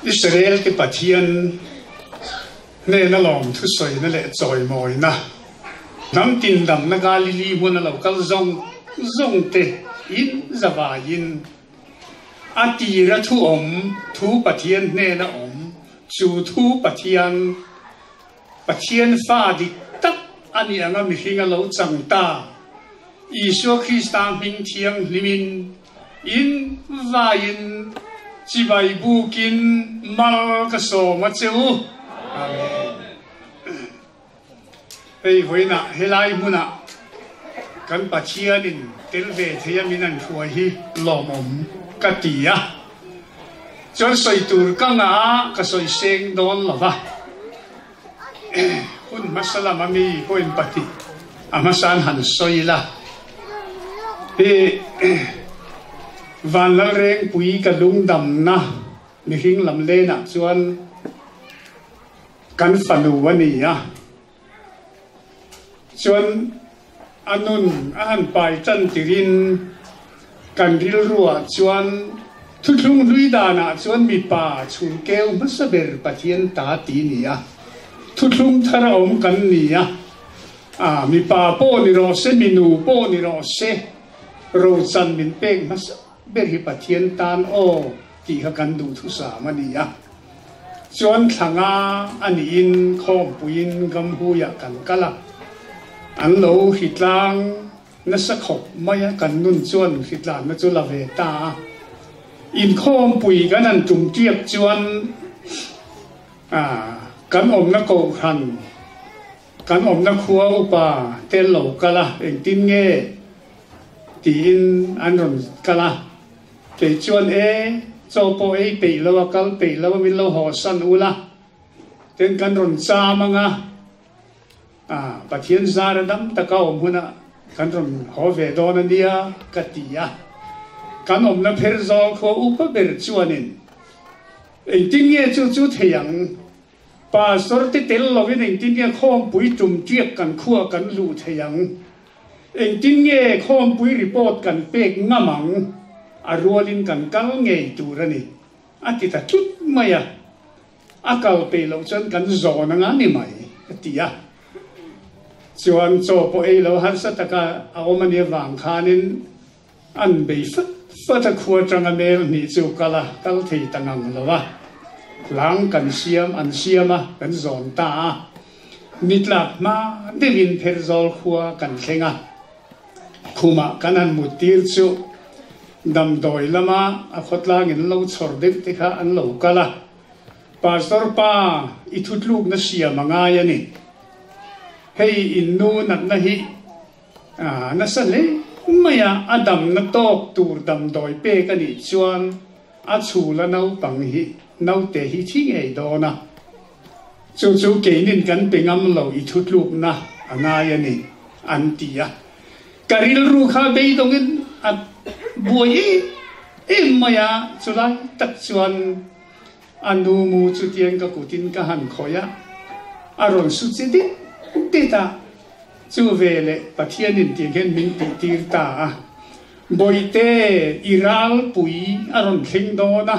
Israel te Pathian hnena lawm thusawina leh chawimawina, hnam tin damna Galili hmuna lo kal zawng zawng te in zavaiin a tira thu awm, thu Pathian hnena awm, chu thu Pathian, Pathian fa dik tak a nih anga mihring a lo chang ta, Isua Krista hming thianghlimin In vaiin chibai bukin mal ka sawm a che u. Amen. Hei vawiinah helai hmunah kan Pathianin tel ve thei a min an hruai hi lawmawm ka ti a. Chuan sawi tur ka ngah a, ka sawi seng dawn lo va. Hun hmasa lama mi point pahnih a hmasa an han sawi ila, hi Vanlalrengpui ka lungdamna mihring lam lenah chuan kan fanu a ni a, chuan a nun a han pai tan tirin kan rilruah chuan thuthlung hlui danah chuan mipa chhurkeu hmasa ber Pathian ta ti ni a, thuthlung thar a awm kan ni a, a mipa pawh ni rawh se minu pawh ni rawh se rochan min pek hmasa ber hi Pathian tan aw tih kha kan duhthusam a ni a. Chuan thla nga a niin khawmpuiin Gamhuiah kan kal a, an lo hritlang nasa khawp mai a, kan nun chuan hritlanna chu la ve ta a. Inkhawmpui kan han tum tiak chuan kan awmna kohhran, kan awmna khua upa te an lo kal a, engtin nge tiin an rawn kal a. Kei chuan e, chaw pawh ei peih lo a, kal peih lo a min lo haw san ula, ten kan rawn cham ang a, ah Pathian zar a dam taka awm hunah kan rawn haw ve dawn a nia ka ti a. Kan awmna pher zawl khua upa ber chuanin engtin nge chu chu thei ang, Pastor te tel lovin engtin nge khawmpui tum tiak kan khua kan luh thei ang? Engtin nge khawmpui report kan pek ngam ang? A rualin kan kal ngei tur a ni, a ti ta tlut mai a. A kal peih loh chuan kan zawn anga ni mai, a ti a. Chuan chaw pawh ei lo harsa taka a awm a nih avang khanin An bei fat fat a, khua atanga mel hnih chu kal a, kal thei ta ngang lo a, hlang kan siam an siam a, kan zawn ta a, nitlak hma deuhin Pherzawl khua kan thleng a, khumah kan han mut tir chu damdawi lama a khawtlang in lo chhawr deuh te kha an lo kal a, Pastor pa i thutlukna siam a ngai a ni, hei in nu natna hi A nasa hle mai a, a damna tawk tur damdawi pek a nih chuan a chhul a naupang hi naute hi thi ngei dawn a, chu chu keinin kan pe ngam lo i thutlukna a ngai a ni, an ti a. Ka rilru kha beidawngin a buai em em mai a, chulai tak chuan a nu mu chutiang ka kutin ka han khawih a, a rawn su che det det a. Chu veleh Pathianin tih hian min tihtir ta a, Bawihte, i ralpui a rawn thleng dawn a,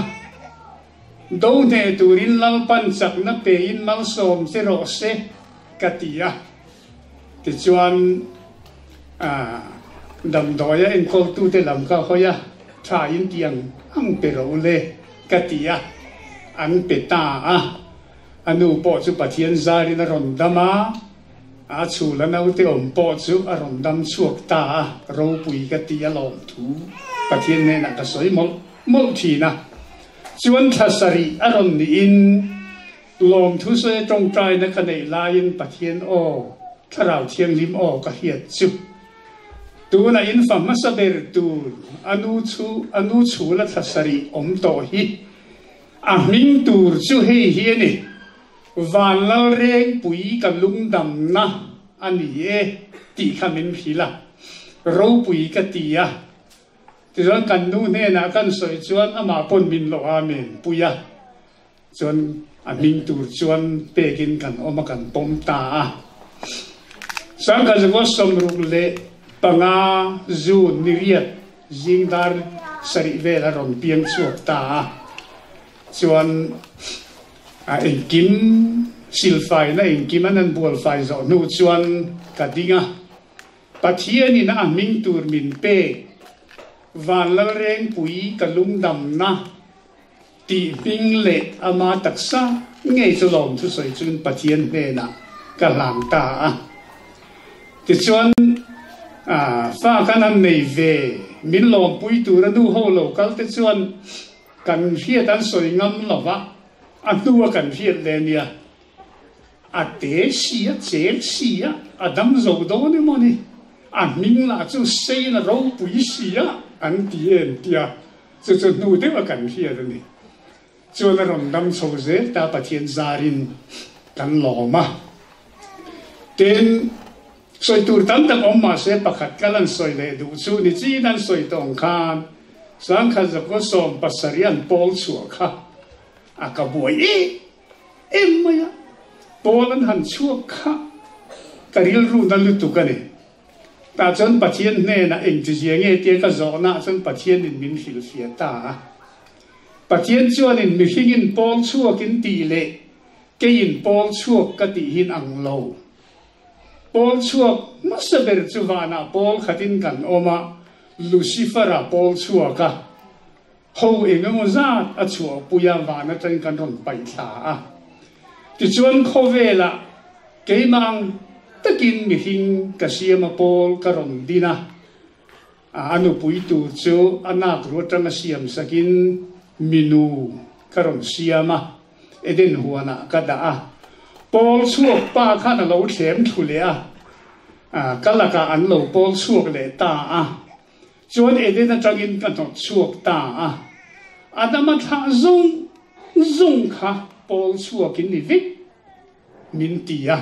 do hneh turin Lalpan chakna pein malsawm che rawh se, ka ti a. Tichuan, damdawia enkawltute lam ka hawi a, tha in ti ang ang pe rawh u le, ka ti a, an pe ta a. A nu pawh chu Pathian zarin a rawn dam a. A chhul a naute awm pawh chu a rawn dam chhuak ta a, ropui ka ti a lawm thu Pathian hnenah ka sawi mawlh mawlh thin a. Chuan thla sarih a rawn niin lawmthu sawi a tawngtaina ka neih laiin Pathian aw, Thlarau Thianghlim aw ka hriat chu tunah in fa hmasa ber tur a nu chu a nu chhul a thla sarih awm tawh hi a hming tur chu hei hi a ni. Vanlalrengpui ka lungdamna a ni e tih kha min hrilh a, ropui ka ti a. Tichuan kan nu hnenah kan sawi chuan amah pawn min lo amen pui a, chuan a hming tur chuan pekin kan awm a kan pawm ta a. Sangkazungaw 65 June ni riat zingdar sarih vel a rawn piang chhuak ta a. Chuan a engkim silfaina engkim an an bualfai zawh hnu chuan ka ding a, Pathianin a hming tur min pek Vanlalrengpui ka lungdamna tih hming leh ama taksa ngei chu lawm thusawi chuin Pathian hnenah ka hlang ta a. Tichuan, fa kan han nei ve, min lawmpui tura nu ho lo kal te chuan kan hriat an sawi ngam lo va, a hnua kan hriat leh nia. A te si a, cheng si a, a dam zo dawn emaw ni? A hming lah chu sein a ropui si a, an ti em tia chu chu hnu deuh a kan hriat a ni. Chuan a rawn dam chho zel ta Pathian zarin kan lawm a. Tin, sawi tur tam tak awm mahse pakhat kal an sawi leh duh chu ni chin an sawi tawh ang khan sangkhat zakua 70 an pawl chhuah kha a ka buai em em mai a, pawl an han chhuak kha ka rilru na lutuk a ni. Tah chuan Pathian hnenah engtizia nge tia ka zawhnaah chuan Pathianin min hrilhfiah ta a. Pathian chuanin mihringin pawl chhuakin tih leh keiin pawl chhuak ka tihin ang lo. Pawl chhuak hmasa ber chu vanah pawl khatin kan awm a, Lucifer-a pawl chhuak a, ho eng emaw zat a chhuahpui a, van atangin kan rawn paih thla a. Tichuan khawvelah keimah ang takin mihring ka siam a pawl ka rawn din a, a nupui tur chu a nak ru atanga siam sakin minu ka rawn siam a. Eden huanah ka dah a, pawl chhuak pa khan a lo thlem thlu leh a, ka lakah an lo pawl chhuak leh ta a, chuan Eden atangin ka hnawt chhuak ta a, Adama thlah zung zung kha pawl chhuakin ni vek min ti a.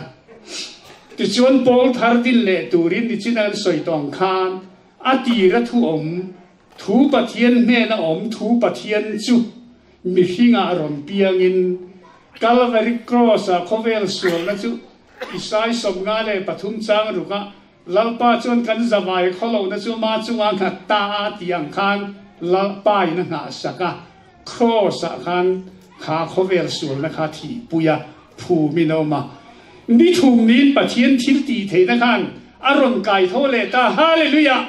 Tichuan pawl thar din leh turin nichin an sawi tawh ang khan a tira thu awm Thu Pathian hnena awm Thu Pathian chu mihringah rawn piangin Calvary Cross-ah khawvel sualna chu Isai 53 chang rukah Lalpa chuan kan zavai khawlohna chu ma chunga nghat ta a tih ang khan Lalpa in a nghahsak a, Cross-ah khan kha khawvel sualna kha thihpui a phumin a awm a. Ni thum niin Pathian thil tih theihna khan a rawn kai tho leh ta. Hallelujah!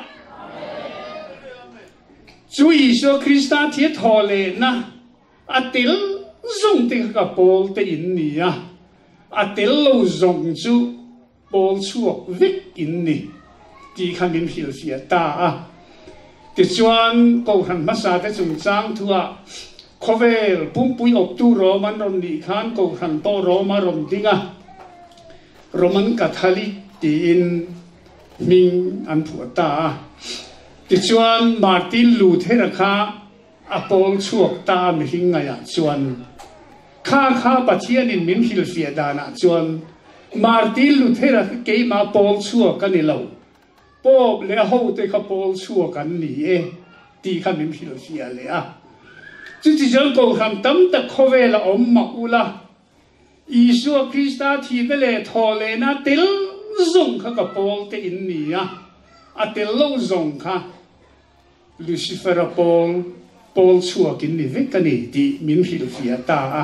Chu Isua Krista thi a thaw lehna a tel zawng te kha ka pawl te in ni a, a tel lo zawng chu pawl chhuak vek in ni tih kha min hrilhfiah ta a. Tichuan, Kohhran hmasa te chungchang thuah khawvel pumpui awptu Rom an rawn nih khan Kohhran pawh Rom a rawn ding a, Roman Catholic tiin hming an phuah ta a. Tichuan, Martin Luther-a kha a pawl chhuak ta a mihring ngaihah chuan, Kha kha Pathianin min hrilhfiah danah chuan Martin Luther-a kha keimah pawl chhuak a ni lo, Pope leh a hote kha pawl chhuak an ni e tih kha min hrilhfiah leh a. Chuti chuan Kohhran tam tak khawvela awm mah ula, Isua Krista thihna leh thawhlehna tel zawng kha ka pawl te in ni a, a tel lo zawng kha Lucifer-a pawl, pawl chhuak in ni vek a ni tih min hrilhfiah ta a.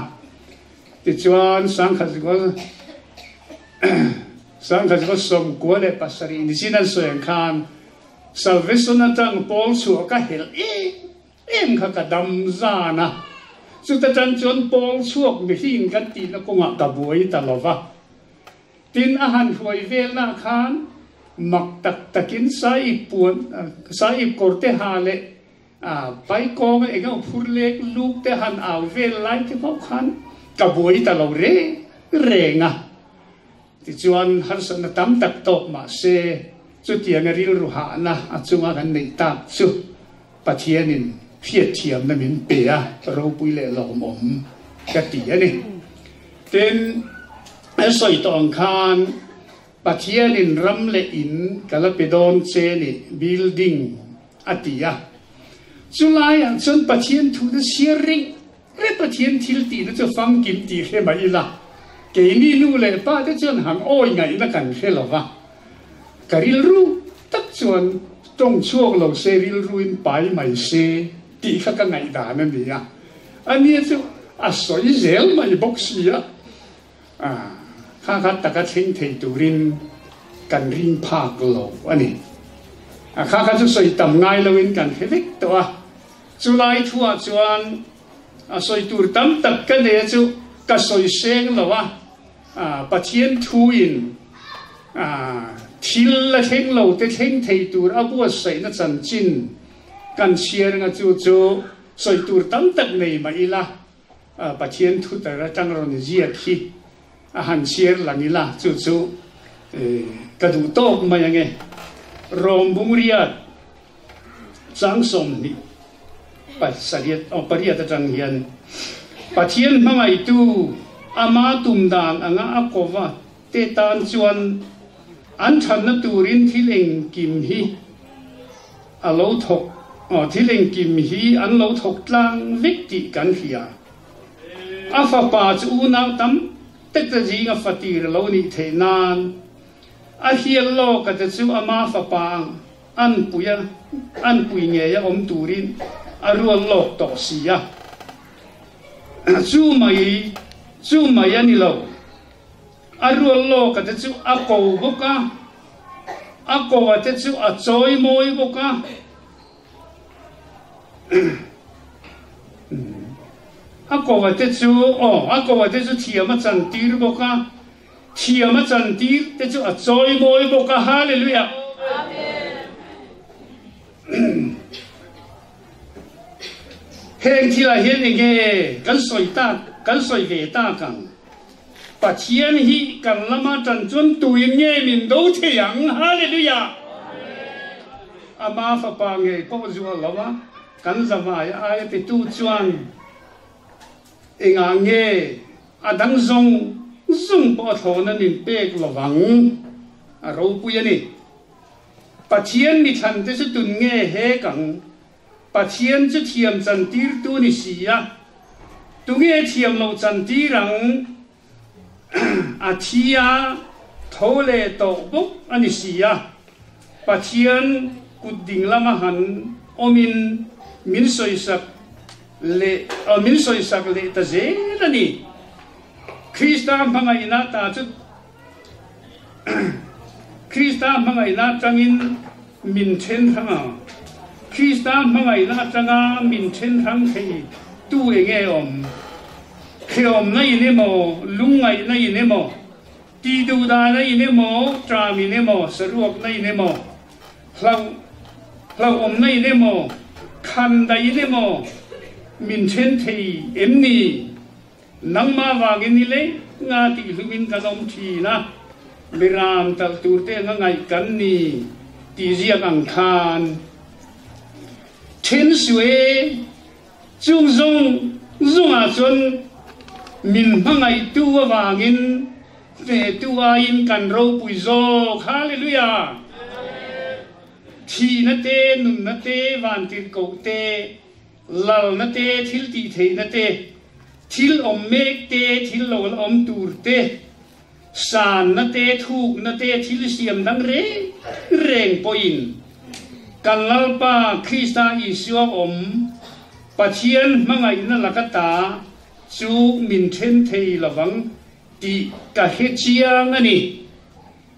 Tichuan, 1997 ni chin an sawi ang khan Salvation atang pawl chhuah ka helh em em kha ka dam zan a, chuta tang chuan pawl chhuak mihring kan tihna kawngah ka buai ta lo va. Tin, a han hruai velna khan mak tak takin saip puan, saip kawr te ha leh pai kawnga eng emaw phur lek luk te han au vel lai te pawh khan ka buai ta lo reng reng a. Tichuan, harsatna tam tak tawk mah se, chutianga rilru hahna a chunga kan neih tak chu Pathianin hriatthiamna min pe a, ropui leh lawmawm ka ti a ni. Tin, an sawi tawh ang khan Pathianin ram leh in ka la pe dawn che ni, building a ti a. Chulaiah chuan Pathian thu te siar ring reng Pathian thil tihna chu famkim tih hre mah ila, keini nu leh pa te chuan han awi ngaihna kan hre lo va. Ka rilru tak chuan tawng chhuak lo se rilruin pai mai se tih kha ka ngaihdan a ni a. Ania chu a sawi zel mai bawk si a, kha kha taka thleng thei turin kan ring phak lo a ni. Kha kha chu sawi tam ngai loin kan hre vek tawh a, chulai thuah chuan a sawi tur tam tak ka nei a chu ka sawi seng lo a, Pathian thuin thil la thleng lo te thleng thei tur a buatsaihna chanchin kan chhiar anga chu chu sawi tur tam tak nei mah ila Pathian thu tar atang rawn ziak hi a han chhiar lang ila chu chu ka duh tawk mai ange. Rom Bungriat chang 20 pasariat aw pariat atang hian Pathian hmangaihtu ama tum dan anga a kova te tan chuan an thatna turin thil engkim hi a lo thawk aw thil engkim hi an lo thawk tlang vek tih kan hria. A fapa chu unau tam tak te zinga fatir a lo nih theih nan a hial lawk a te chu ama fapa ang an pui a an pui ngei a awm turin a rual lawk tawh si a. Chu mai chu mai a ni lo. A rual lawk a te chu a ko bawk a, a ko a te chu a chawi mawi bawk a. A ko a te chu, aw, a ko a te chu thiam a chantir bawk a, thiam a chantir te chu a chawi mawi bawk a. Hallelujah! Amen. Heng thilah hian enge kan sawi tak, kan sawi ve tak ang? Pathian hi kan lama tan chuan tuin nge min do thei ang? Hallelujah! Ama fapa ngei pawh zual lo a, kan zavai aia petu chuan engah nge a dang zawng zawng pawh a thlawhna min pek lovang? A ropui a ni. Pathian mithlan te chu tun nge hek ang? Pathian chu thiam chantirtu ni si a, tunge thiam lo chantir ang? A thi a, tho leh tawh bawk a ni si a. Pathian kut ding lama han awmin min sawisak leh min sawisak leh ta zel a ni. Krista hmangaihna ta chu Krista hmangaihna atangin min then hrang a, Krista hmangaihna atanga min then hrang thei tu enge awm? Hreawmna in emaw, lungngaihna in emaw, tihduhdahna in emaw, tram in emaw, saruakna in emaw, hlauh hlauhawmna in emaw, khandaih in emaw min then thei em ni? Nangmah vangin ni lei nga tih hlumin kan awm thin a, miram talh tur te anga ngaih kan ni tih ziak ang khan then suh e. Chung zawng zawngah chuan min hmangaihtu avangin hnehtu aiin kan ropui zawk. Hallelujah! Thihna te, nunna te, vantirhkoh te, Lalna te, thil tih theihna te, thil awm mek te, thil lo la awm tur te, sanna te, thukna te, thil siam dang reng reng pawhin kan Lalpa Krista Isua awm Pathian hmangaihna laka ta chu min then thei lovang tih ka hre chiang a ni.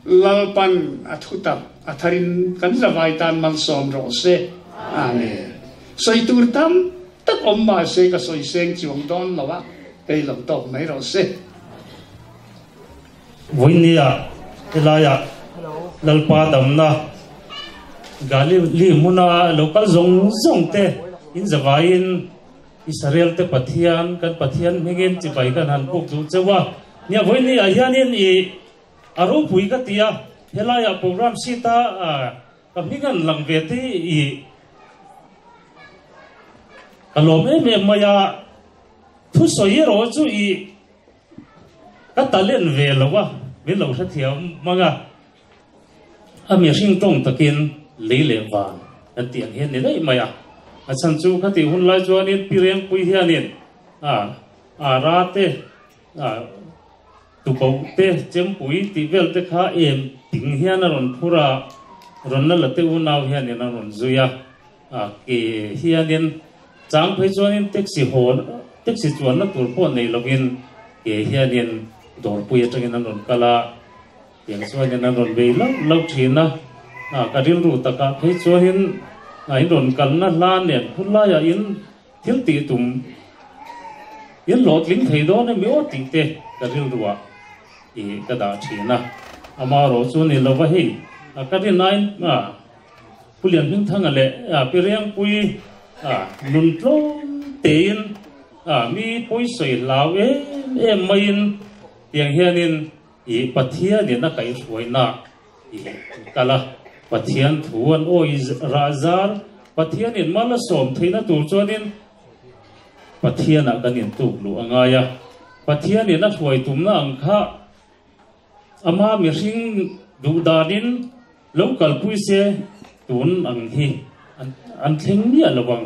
Lalpan a thutak a tharin kan zavai tan malsawm rawh se. Amen. Sawi tur tam tak awm mahse ka sawi seng chuang dawn lo a, hei lo tawk mai rawh se. Vawinia helaiah Lalpa damna Galili hmuna lo kal zawng zawng te in zavaiin Israel te Pathian kan Pathian hmingin chibai kan han puk duh cheu a. Nia vawinia hianin i A ropui ka ti a, helaiah program sheet a ka hming an lang ve te i ka lawm em em mai a, thusawi erawh chu i ka talent ve lo a, min lo hrethiam hmang a, a mihring tawng takin lei leh van kan tih ang hian ni daih mai a, a chhan chu ka tih hun lai chuanin Pi Rengpui hianin a ra te Tukoh te, Chempui tih vel te kha em ting hian a rawn phur a, rawn la la te unau hianin a rawn zui a, a ke hianin chang phei chuanin taxi haw Taxi chuanna tur pawh nei lovin ke hianin dawrpui atangin an rawn kal a, tiang chuanin an rawn bei lauh lauh thin a. Ka rilru takah phei chuanin in rawn kalna hla nen khulaiah in thil tih tum in hlawhtling thei dawn emi aw tih te ka rilruah i ka dah thin a. Amaherawh chu ni lova hei ka rin aiin Pu Lianhmingthanga leh Pi Riangpui nun tlawm tein mi pawisawi hlau em em maiin tiang hianin i Pathianin a kaihhruaina i kal a, Pathian thu an awi rah zar, Pathianin mal a sawm theihna tur chuanin Pathianah kan intuk luh a ngai a, Pathianin a hruai tumna ang kha Ama mihring duh danin lo kalpui se tun ang hi an thleng miah lo ang.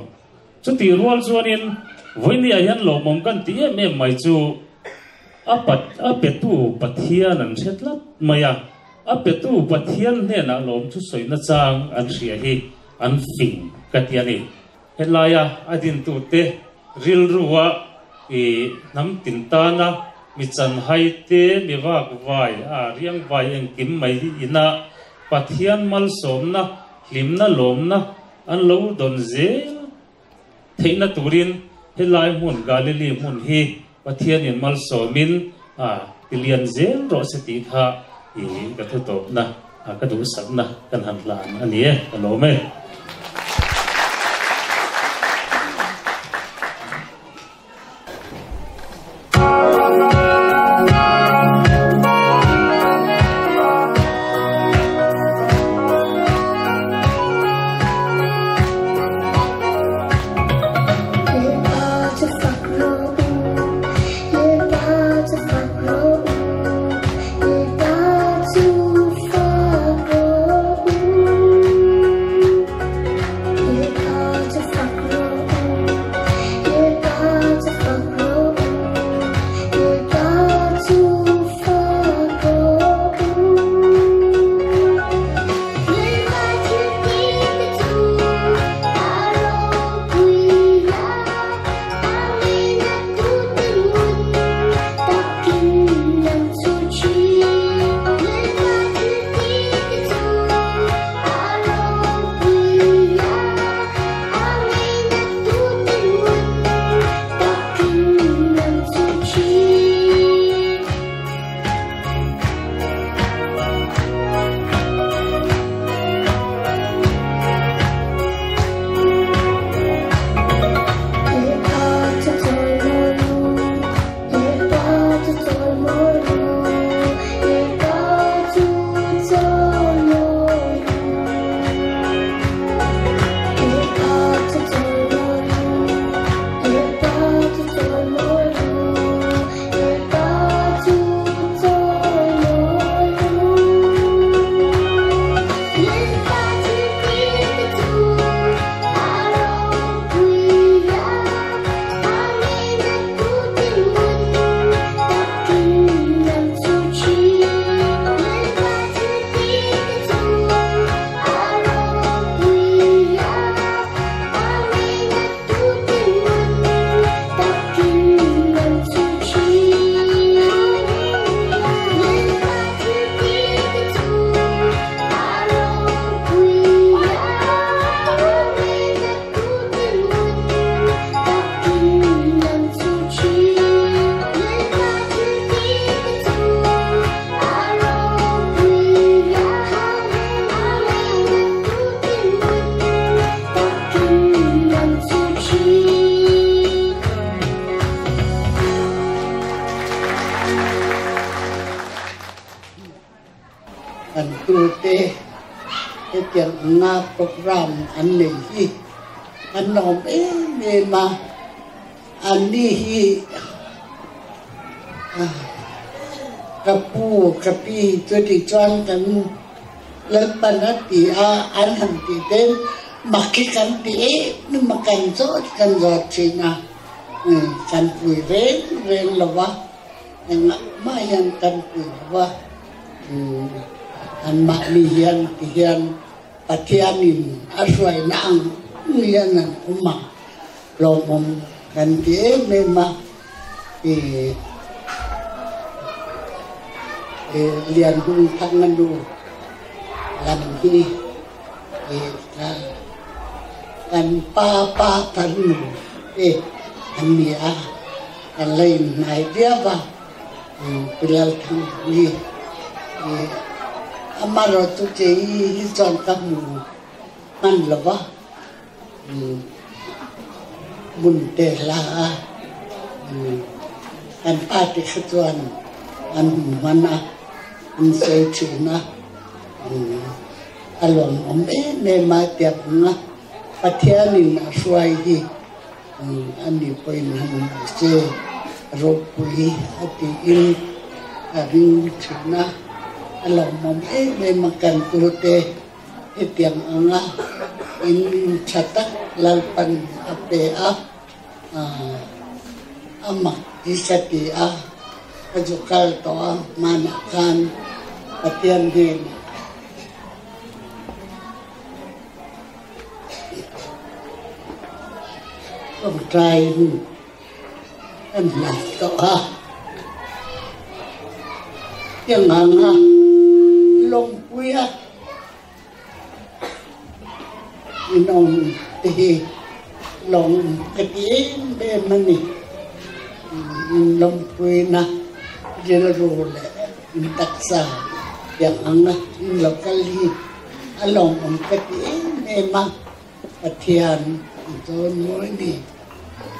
Chutih rual chuanin vawinia hian lawmawm kan ti em em mai chu a a petu Pathian an hre tlat mai a, a petu Pathian hnenah lawm thu sawi nachang an hria hi an fing ka ti a ni. Helaia a dintute rilrua i hnam tin tana mi chanhai te, mi vakvai, a riangvai engkim mai hi ina Pathian malsawmna, hlimna, lawmna an lo dawn zel theihna turin helai hmun Galilee hmun hi Pathianin malsawmin a tilian zel rawh se tih kha i ka thutawpna, ka duhsakna kan han hlan a ni e, ka lawm e. Kan tute hetiang anga program an nei hi an lawm em em a, anni hi ka pu ka pi chuti chuan kan Lalpan a ti a, an han tih ten mak hi kan ti em em a, kan zawt kan zawt thin a, kan pui reng reng lo va, engah mah hian kan pui lo va, anmahni hian ti hian Pathianin a hruaina ang hian an awm a, lawmawm. Kan ti em em a, i Lianhung Thanga nu lam hi i kan pa pa kan nu te an ni a, kan la inhnai viau a, Pu Lalthang hi amarawhchu kei hi chuan ka hmu hman lo va. Hmun te hla a kan pa te kha chuan an hmu hman a, an sawi thin a, a lawmawm em em a tiang anga Pathianin a hruai hi a ni pawhin han hmu se ropui a tiin a ring thin a, a lawmawm em em a kan tute. Hetiang anga in tha tak Lalpan a pe a, a mak ti sa ti a, ka zu kal tawh a, hmanah khan Pathian hnenah tawngtaiin kan hlat tawh a, tiang anga lawmpuia inawm te hi lawm ka ti em em a ni. Lawmpuina rilru leh in taksa tiang anga in lo kal hi a lawmawm ka ti em em a. Pathian an chawn mawi ni.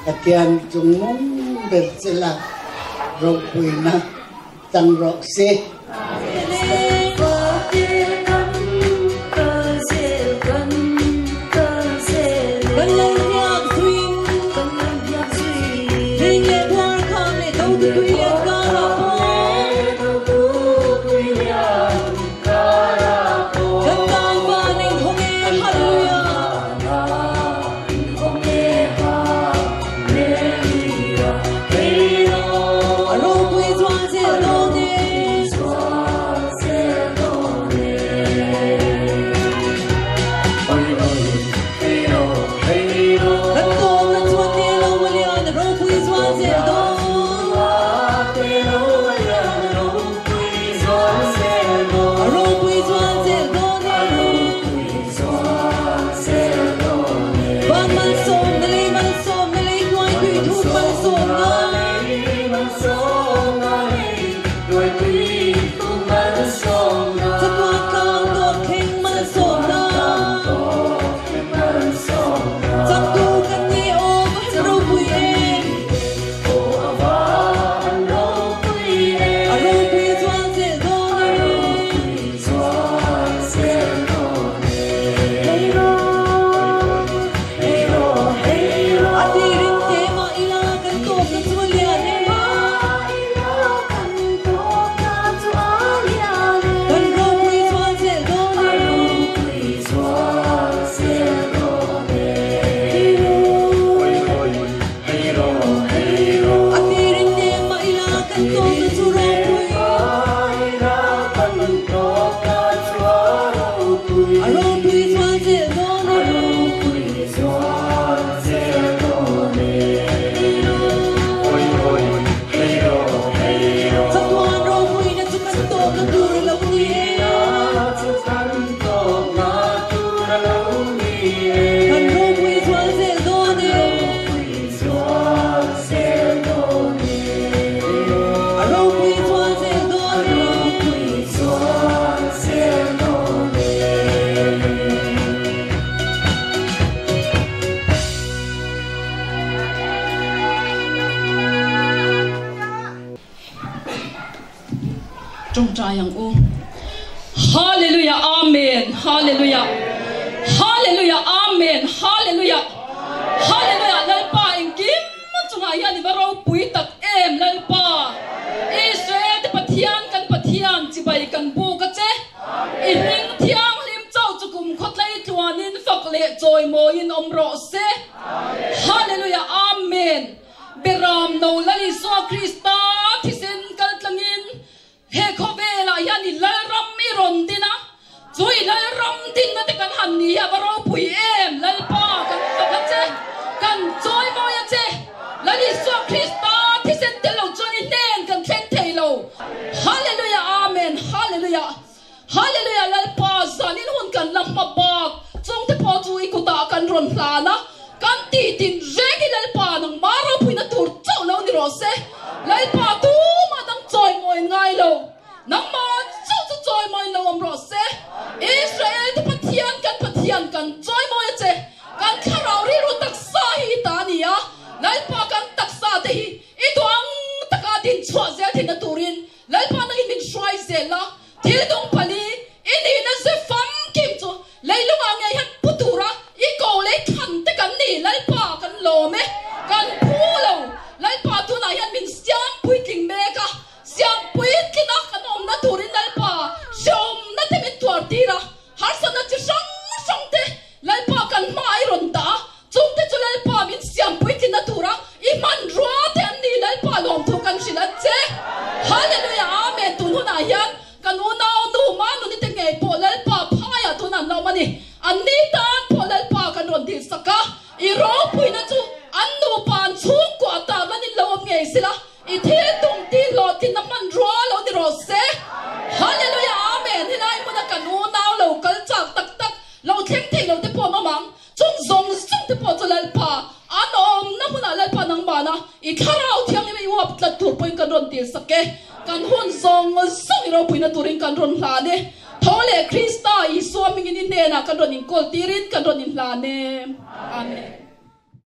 Pathian chung mung ber chila ropuina chang rawh se. Tawngtai ang u. Hallelujah Amen Hallelujah Hallelujah Amen Hallelujah Hallelujah Lalpa engkim chungah hian i va ropui tak em Lalpa Israel te Pathian kan Pathian chibai kan buk a che i hming thianghlim chauh chu kum khawtlei tluanin fak leh chawimawiin awm rawh se Hallelujah Amen Beram no Lal Isua Krista thisen kal tlangin he khawvelah hian i Lalram i rawn din a, chu i Lalram dinna te kan han ni hi a va ropui em? Lalpa kan fak a che, kan chawimawi a che. hlan a, kan tih tin reng hi Lalpa nangmah ropuina tur chauh lo ni rawh se. Lalpa tumah dang chawimawi ngai lo, nangmah chauh chu chawimawi lo awm rawh se. Israel te Pathian kan Pathian kan chawimawi a che, kan thlarau rilru taksa hi i ta a ni a, Lalpa kan taksa te hi i duh ang taka din chhuah zel theihna turin Lalpa nangin min hruai zel a, thil dawng pali i nihna ze famkim chu leilungah ngei hian pu tura i ko lei thlan te kan ni. Lalpa kan lawm e, kan phu lo. Lalpa tunah hian min siam puitling mek a, siam puitlin a kan awmna turin Lalpa hrehawmna te min tuar tir a, harsatna chi hrang hrang te Lalpa kan hma i rawn dah a, Chungte chu Lalpa min siam puitlinna tura i hmanrua te an ni Lalpa lawmthu kan hrilh a che. Hallelujah Amen Tun hunah hian kan unau nu Manuni te ngei pawh Lalpa phaiah tun an la awm a ni. An ni tan pawh Lalpa kan rawn dil sak a, i ropuina chu an nupa an chhungkuah tak lan in lo awm ngei sela, i thil tum ti hlawhtlinna hmanrua lo ni rawh se. Hallelujah Amen Helai hmuna kan unau lo kal chak tak tak lo thleng thei lo te pawh an awm ang. Chung zawng zawng te pawh chu Lalpa an awmna hmunah Lalpa nangmahna i thlarau thianghlim i uap tlat tur pawhin kan rawn tir sak e. Kan hun zawng zawng i ropuina turin kan rawn hlan e. Tho leh Krista Isua hmingin i hnenah kan rawn inkawl tirin kan rawn inhlan e. Amen.